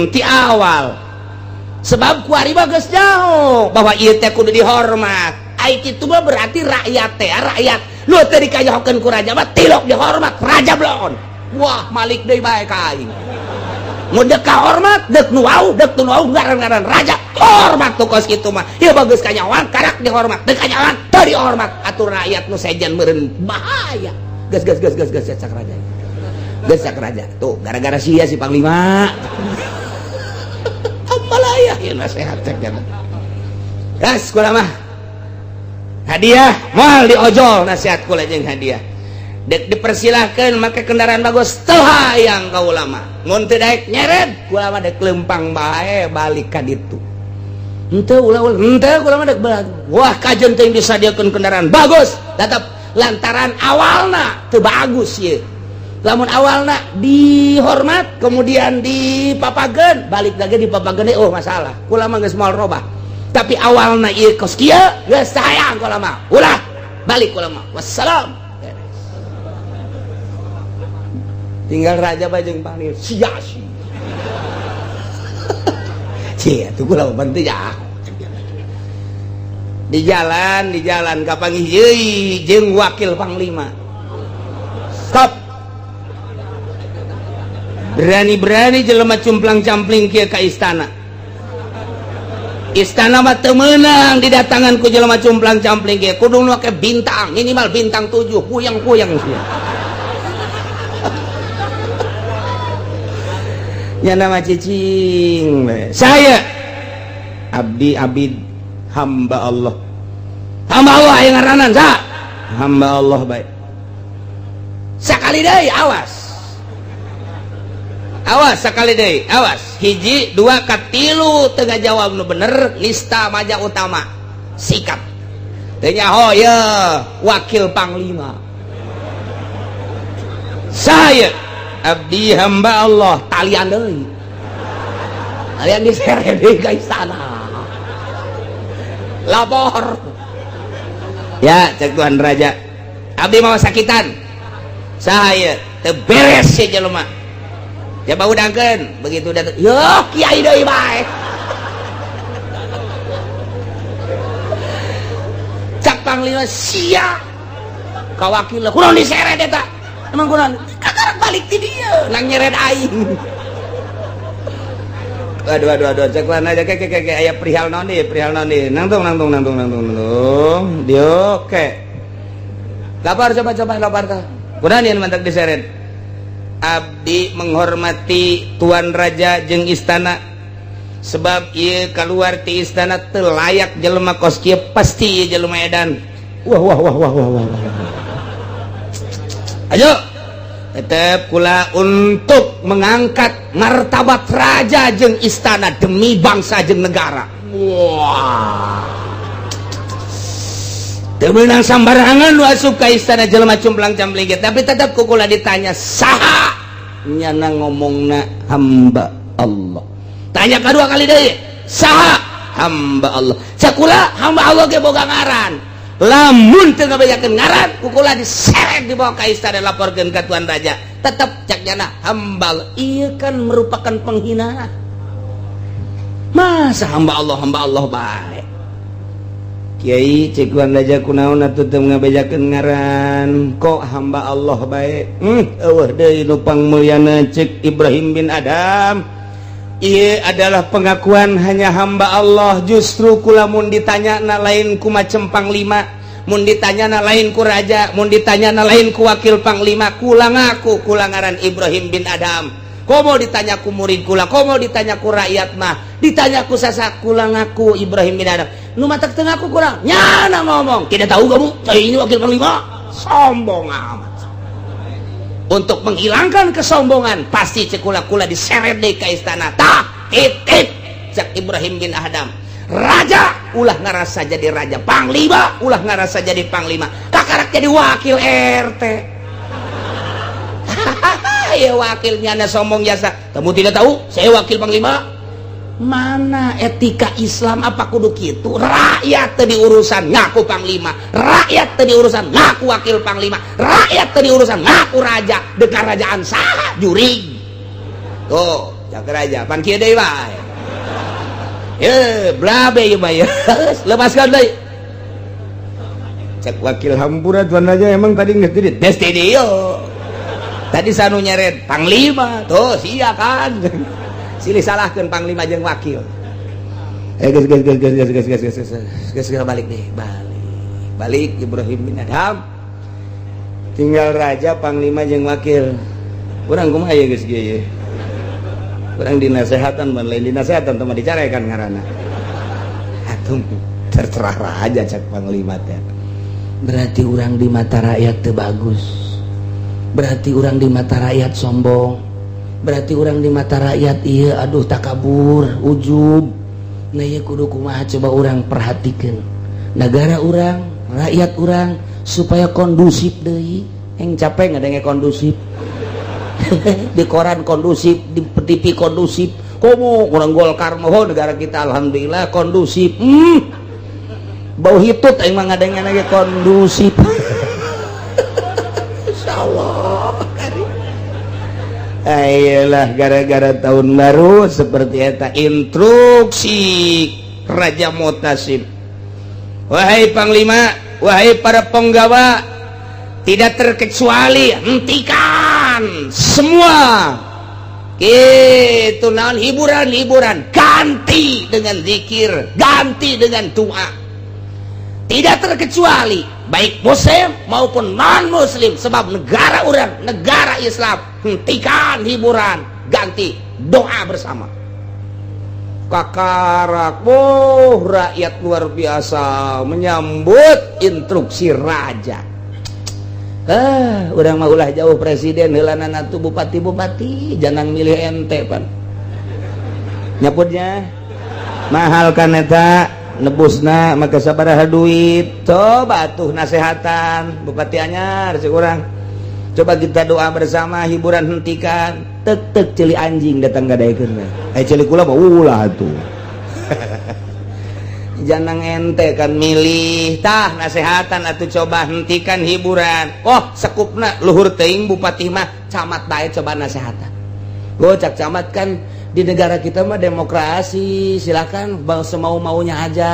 ti awal. Sebab kuari mah geus jauh bahwa ieu teh kudu dihormat. Ai kitu mah berarti rakyat teh rakyat. Nu teh dikayahokeun ku raja mah tilok dihormat raja bloon. Wah, malik deui bae ka aing. Mun dek kahormat, dek nu wau, dek nu wau ngaran-ngaran raja. Hormat tuh kos kitu mah. Ieu bagus kanyawan, karak dihormat. Dek kanyawan teu dihormat. Atuh rakyat nu sejen meureun bahaya. Geus geus geus geus geus cak raja. Geus cak raja. Tuh gara-gara sia si panglima. Amalaya ieu nasehat cek jana. Gas kula mah. Hadiah moal diojol nasihat kula jeung hadiah. Dek dipersilahkan make kendaraan bagus teu hayang ka ulama. Mun teu daek nyeret kula mah dek lempang bae balik ka ditu. Henteu ulah ulah henteu kula mah dek balik. Wah kajeun teh disadiakeun kendaraan bagus tetep lantaran awalna teu bagus ieu. Lamun awalna dihormat kemudian dipapageun balik lagi dipapageun oh masalah. Kula mah geus moal robah. Tapi awalna ieu kos kieu geus teu hayang kula mah. Ulah balik kula mah. Wassalam. Tinggal raja bajeng panggil sia si. Cia tuh kula bantu ya. Di jalan kapanggih deui jeung wakil panglima. Stop. Berani-berani jelema cumplang-campling kieu ka istana. Istana mah teu meunang didatangan ku jelema cumplang-campling kieu. Kudu make bintang, minimal bintang 7, puyeng-puyeng sia. Nya nama cicing saya abdi abid hamba Allah. Hamba Allah aya ngaranan sa hamba Allah baik. Sakali deui awas. Awas sakali deui awas. Hiji dua katilu teu ngajawab nu bener nista maja utama. Sikap. Teu nyaho ye wakil panglima. Saya abdi hamba Allah talian deui. Talian diseret deui ka istana. Lapor. Ya, cek Tuhan Raja. Abdi mau sakitan. Saya teu beres si jelema. Ya bau dangkeun, begitu datang. Yo, kiai deui bae. Cak panglima sia. Ka wakil kunaon diseret eta? Emang kunaon? Kakarak balik ti dieu, nang nyeret aing. Aduh aduh aduh, cek mana aja ke ke aya perihal naon deui, perihal naon deui. Nangtung nangtung nangtung nangtung nangtung. Dio ke. Lapar coba coba lapar tah. Kunaon ieu mantak diseret? Abdi menghormati Tuan Raja jeung istana. Sebab ieu kaluar ti istana teu layak jelema kos kieu pasti ieu jelema edan. Wah wah wah wah wah wah. Ayo tetep kula untuk mengangkat martabat raja jeung istana demi bangsa jeung negara. Wah. Teu meunang sambarangan nu asup ka istana jelema cumplang-campling ge, tapi tetep ku kula ditanya saha nyana ngomongna hamba Allah. Tanya kadua kali deui, saha hamba Allah. Cakula hamba Allah ge boga ngaran. Lamun teu ngabejakeun ngaran ku kula diseret dibawa ka istana laporkeun ka Tuan Raja. Tetep cak nyana hamba Allah. Ieu kan merupakan penghinaan. Masa hamba Allah bae. Kiai cek Tuan Raja kunaon atuh teu ngabejakeun ngaran kok hamba Allah bae. Eueuh deui nu pangmulyana cek Ibrahim bin Adam. Ieu adalah pengakuan hanya hamba Allah. Justru kula mun ditanya na lain ku macem panglima, mun ditanya na lain ku raja, mun ditanya na lain ku wakil panglima, kula ngaku kula ngaran Ibrahim bin Adam. Komo ditanya ku murid kula, komo ditanya ku rakyat mah, ditanya ku sasa kula ngaku Ibrahim bin Adam. Nu matak teu ngaku kurang, nyana ngomong, tidak tahu kamu, saya ini wakil panglima, sombong amat. Untuk menghilangkan kesombongan pasti cekula-kula diseret deui ka istana. Tah titip cek Ibrahim bin Adam. Raja ulah ngarasa jadi raja, panglima ulah ngarasa jadi panglima, kakarak jadi wakil RT. Ya wakilnya anda sombong jasa. Kamu tidak tahu saya wakil panglima. Mana etika Islam apa kudu kitu? Rakyat teu diurusan ngaku panglima, rakyat teu diurusan ngaku wakil panglima, rakyat teu diurusan ngaku raja. Deuk karajaan saha jurig. Tuh, jaga raja pan kieu deui bae. Ye, blabe ieu mah ye. Lepaskan deui. Cek wakil hampura tuan raja emang tadi geus di tes di dieu. Tadi sanu nyeret panglima tuh sia kan. Silih salahkeun panglima jeung wakil. Eh, geus, geus, geus, geus, geus, geus, geus, geus, geus, geus, balik deh, balik. Balik Ibrahim bin Adham. Tinggal raja, panglima jeung wakil. Urang kumaha ye geus kieu ye? Urang dinasehatan, ban lain dinasehatan teh mah dicarekan ngaranna. Atuh terserah raja, cak panglima teh. Berarti urang di mata rakyat teu bagus. Berarti urang di mata rakyat sombong. Berarti urang di mata rakyat iya, aduh, takabur, ujub. Nah, iya kudu kumaha, coba urang perhatikan. Negara urang, rakyat urang supaya kondusif deui. Yang capek ngadenge kondusif. Di koran kondusif, di TV kondusif. Komo urang Golkar mah, oh, negara kita alhamdulillah kondusif. Bau hitut aing mah ngadenge lagi kondusif. Insyaallah. Ayolah, gara-gara tahun baru seperti eta instruksi Raja Mutasim. Wahai panglima, wahai para penggawa, tidak terkecuali hentikan semua itu naon hiburan-hiburan, ganti dengan zikir, ganti dengan doa. Tidak terkecuali baik muslim maupun non muslim, sebab negara urang negara Islam. Hentikan hiburan, ganti doa bersama. Kakarak, oh, rakyat luar biasa menyambut instruksi raja. Ah, urang mah ulah jauh presiden heulanan atuh bupati-bupati jangan milih ente pan nyaputnya mahal kan eta nebusna maka sabaraha duit. Coba tuh nasehatan bupati anyar si urang, coba kita doa bersama, hiburan hentikan. Tek tek ceuli anjing datang gadaekeun. Eh, ceuli kula mah ulah tuh jangan ente kan milih. Tah, nasehatan atau coba hentikan hiburan. Oh, sekupna luhur teuing bupati mah, camat bae coba nasehatan. Go cak camat kan di negara kita mah demokrasi, silakan bang semau maunya aja.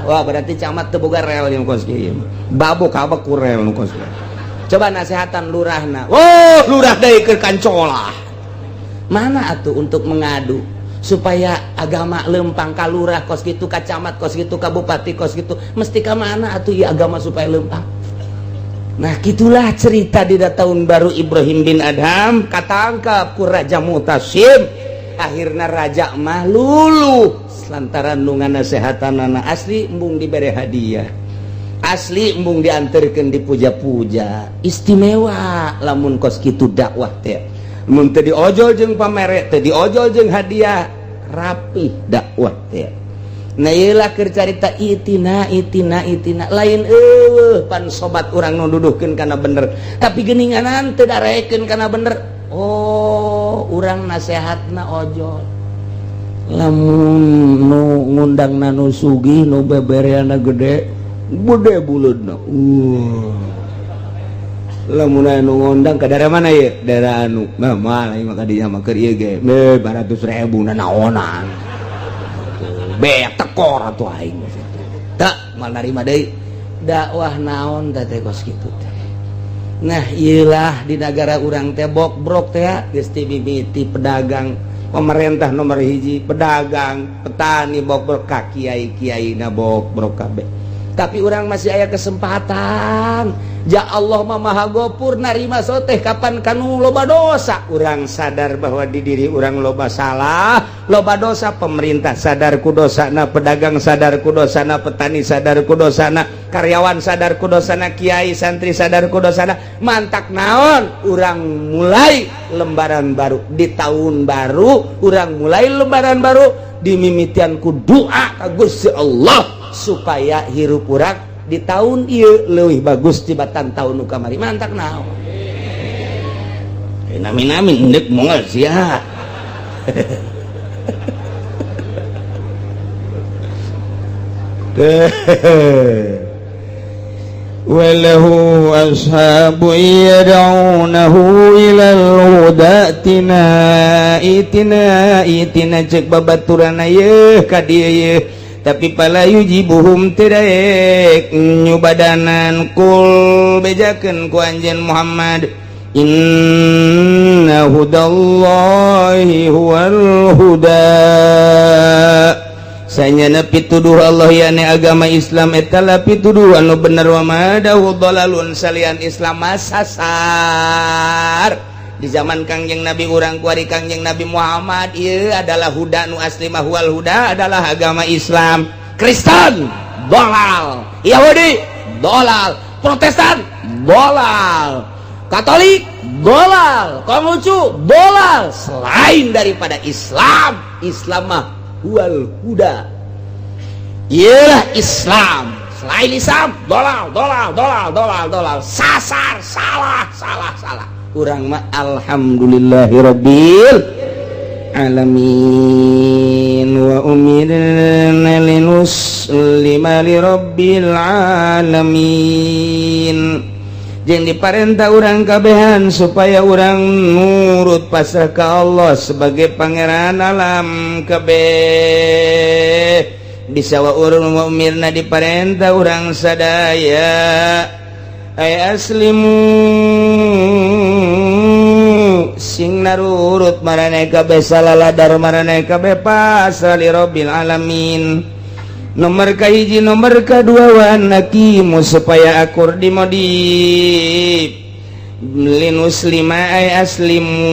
Wah, berarti camat teu boga rel yang kos kieu babuk kabek ku rel nu kos. Coba nasehatan lurahna. Oh, lurah deui keur kancolah. Mana atuh untuk mengadu supaya agama lempang ka lurah kos gitu, ka camat kos gitu, ka bupati kos gitu, mesti ka mana atuh ya agama supaya lempang? Nah, gitulah cerita di tahun baru Ibrahim bin Adham katangkap ku Raja Mutasim. Akhirnya raja mah luluh lantaran nu nganasehatan anak asli embung diberi hadiah, asli embung diantarkan dipuja-puja istimewa. Lamun kos kitu dakwah teh, mun teu diojol jeung pamere, teu diojol jeung hadiah, rapih dakwah teh. Nah, ieulah keur carita itina itina itina lain eueuh pan sobat urang nu duduhkeun kana bener, tapi geuninganan teu darekeun kana bener. Oh, urang nasehatna ojol. Lamun nu ngundangna nu sugih, nu bebereana gede gede buleudna. Lamun anu ngondang ke daerah mana ya, daerah anu mah mah lain mah kadinya mah keur ieu ge me 200.000 nanaonan beak tekor atuh aing tak mal narima deui dakwah naon teh teh kos kitu teh. Nah, iyalah di negara urang teh bokbrok teh geus ti mimiti pedagang, pemerintah nomor hiji pedagang, petani bokbrok, ka kiai-kiai na bokbrok kabeh. Tapi urang masih aya kesempatan. Ya Allah mah Maha Gopur, narima soteh kapan kanu loba dosa. Urang sadar bahwa di diri urang loba salah, loba dosa. Pemerintah sadar ku dosana, pedagang sadar ku dosana, petani sadar ku dosana, karyawan sadar ku dosana, kiai santri sadar ku dosana. Mantak naon, urang mulai lembaran baru di tahun baru. Urang mulai lembaran baru dimimitian ku doa ka Gusti Allah supaya hirup urang di tahun ieu leuwih bagus tibatan tahun nu kamari. Mantak naon, nami-nami endek mongol sia. وله أصحاب يدعونه إلى الهدى ائتنا ائتنا ائتنا cek babaturan ye ka dieu ye, tapi pala yujibuhum teu nyubadanan. Kul, bejakeun ku anjeun Muhammad, innama anna hudallahi huwal huda. Sanyana pituduh Allah yakni agama Islam eta lah pituduh anu bener, wa ma adahu dhalalun, salian Islam sasar. Di zaman Kangjeng Nabi urang kuari, Kangjeng Nabi Muhammad, ieu adalah huda nu asli mah. Huwal huda adalah agama Islam. Kristen dolal, Yahudi dolal, Protestan dolal, Katolik dolal, Konghucu dolal, selain daripada Islam. Islam mah huwal huda, iyalah Islam. Selain Islam dolal, dolal, dolal, dolal, dolal, sasar, salah, salah, salah. Urang mah alhamdulillahirabbil alamin. Wa umirna linuslima lirabbil alamin, jeung diparentah urang kabehan supaya urang nurut pasrah ka Allah sebagai pangeran alam kabeh. Bisa wa urang wa umirna, diparentah urang sadaya, ay aslimu, sing narurut maraneh kabeh, salaladar maraneh kabeh, pasrah li rabbil alamin. Nomor kahiji. Nomor kedua, wa an aqimu, supaya akur di modif linuslima ay aslimu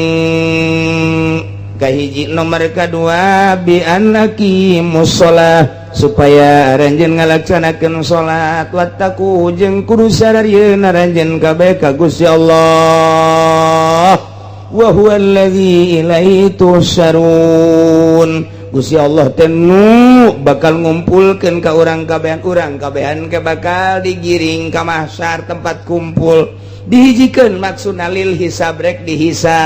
kahiji. Nomor kedua, bi an aqimus shalah, supaya aranjeun ngalaksanakeun salat, wattaqu, jeung kudu sadarieun aranjeun kabeh ka Gusti Allah, wa huwallazi ilaihi tuhsyarun. Gusti Allah teh nu bakal ngumpulkeun ka urang kabehan. Urang kabehan ke bakal digiring ka mahsyar, tempat kumpul, dihijikeun, maksudna lil hisab, rek dihisab.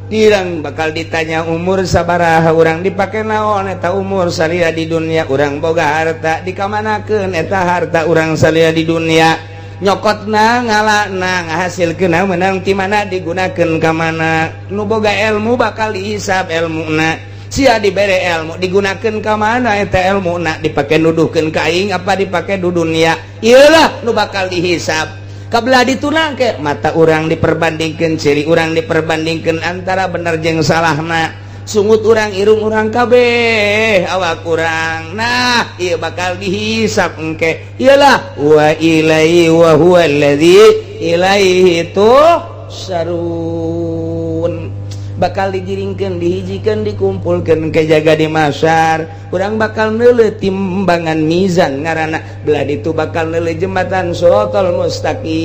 Dirang bakal ditanya umur sabaraha urang, dipake naon eta umur salila di dunia, urang boga harta dikamanakeun eta harta urang salila di dunia, nyokotna, ngalana, ngahasilkeun menang ti mana, digunakeun ka mana. Nu boga ilmu bakal dihisab ilmuna. Sia dibere ilmu, digunakeun ka mana eta ilmuna, dipake nuduhkeun ka aing apa dipake di dunia? Iyalah nu bakal dihisab. Kabelah ditunang ke mata urang diperbandingkeun, ciri urang diperbandingkeun antara bener jeung salahna, sungut urang, irung urang, kabeh awak urang. Nah, ieu bakal dihisab engke. Iyalah wa ilaihi wa huwa allazi ilaihi tuhsyarun. Bakal digiringkeun, dihijikeun, dikumpulkeun ke jaga di mahsyar. Urang bakal neuleuh timbangan, mizan ngaranna. Belah ditu bakal neuleuh jembatan siratal mustaqim.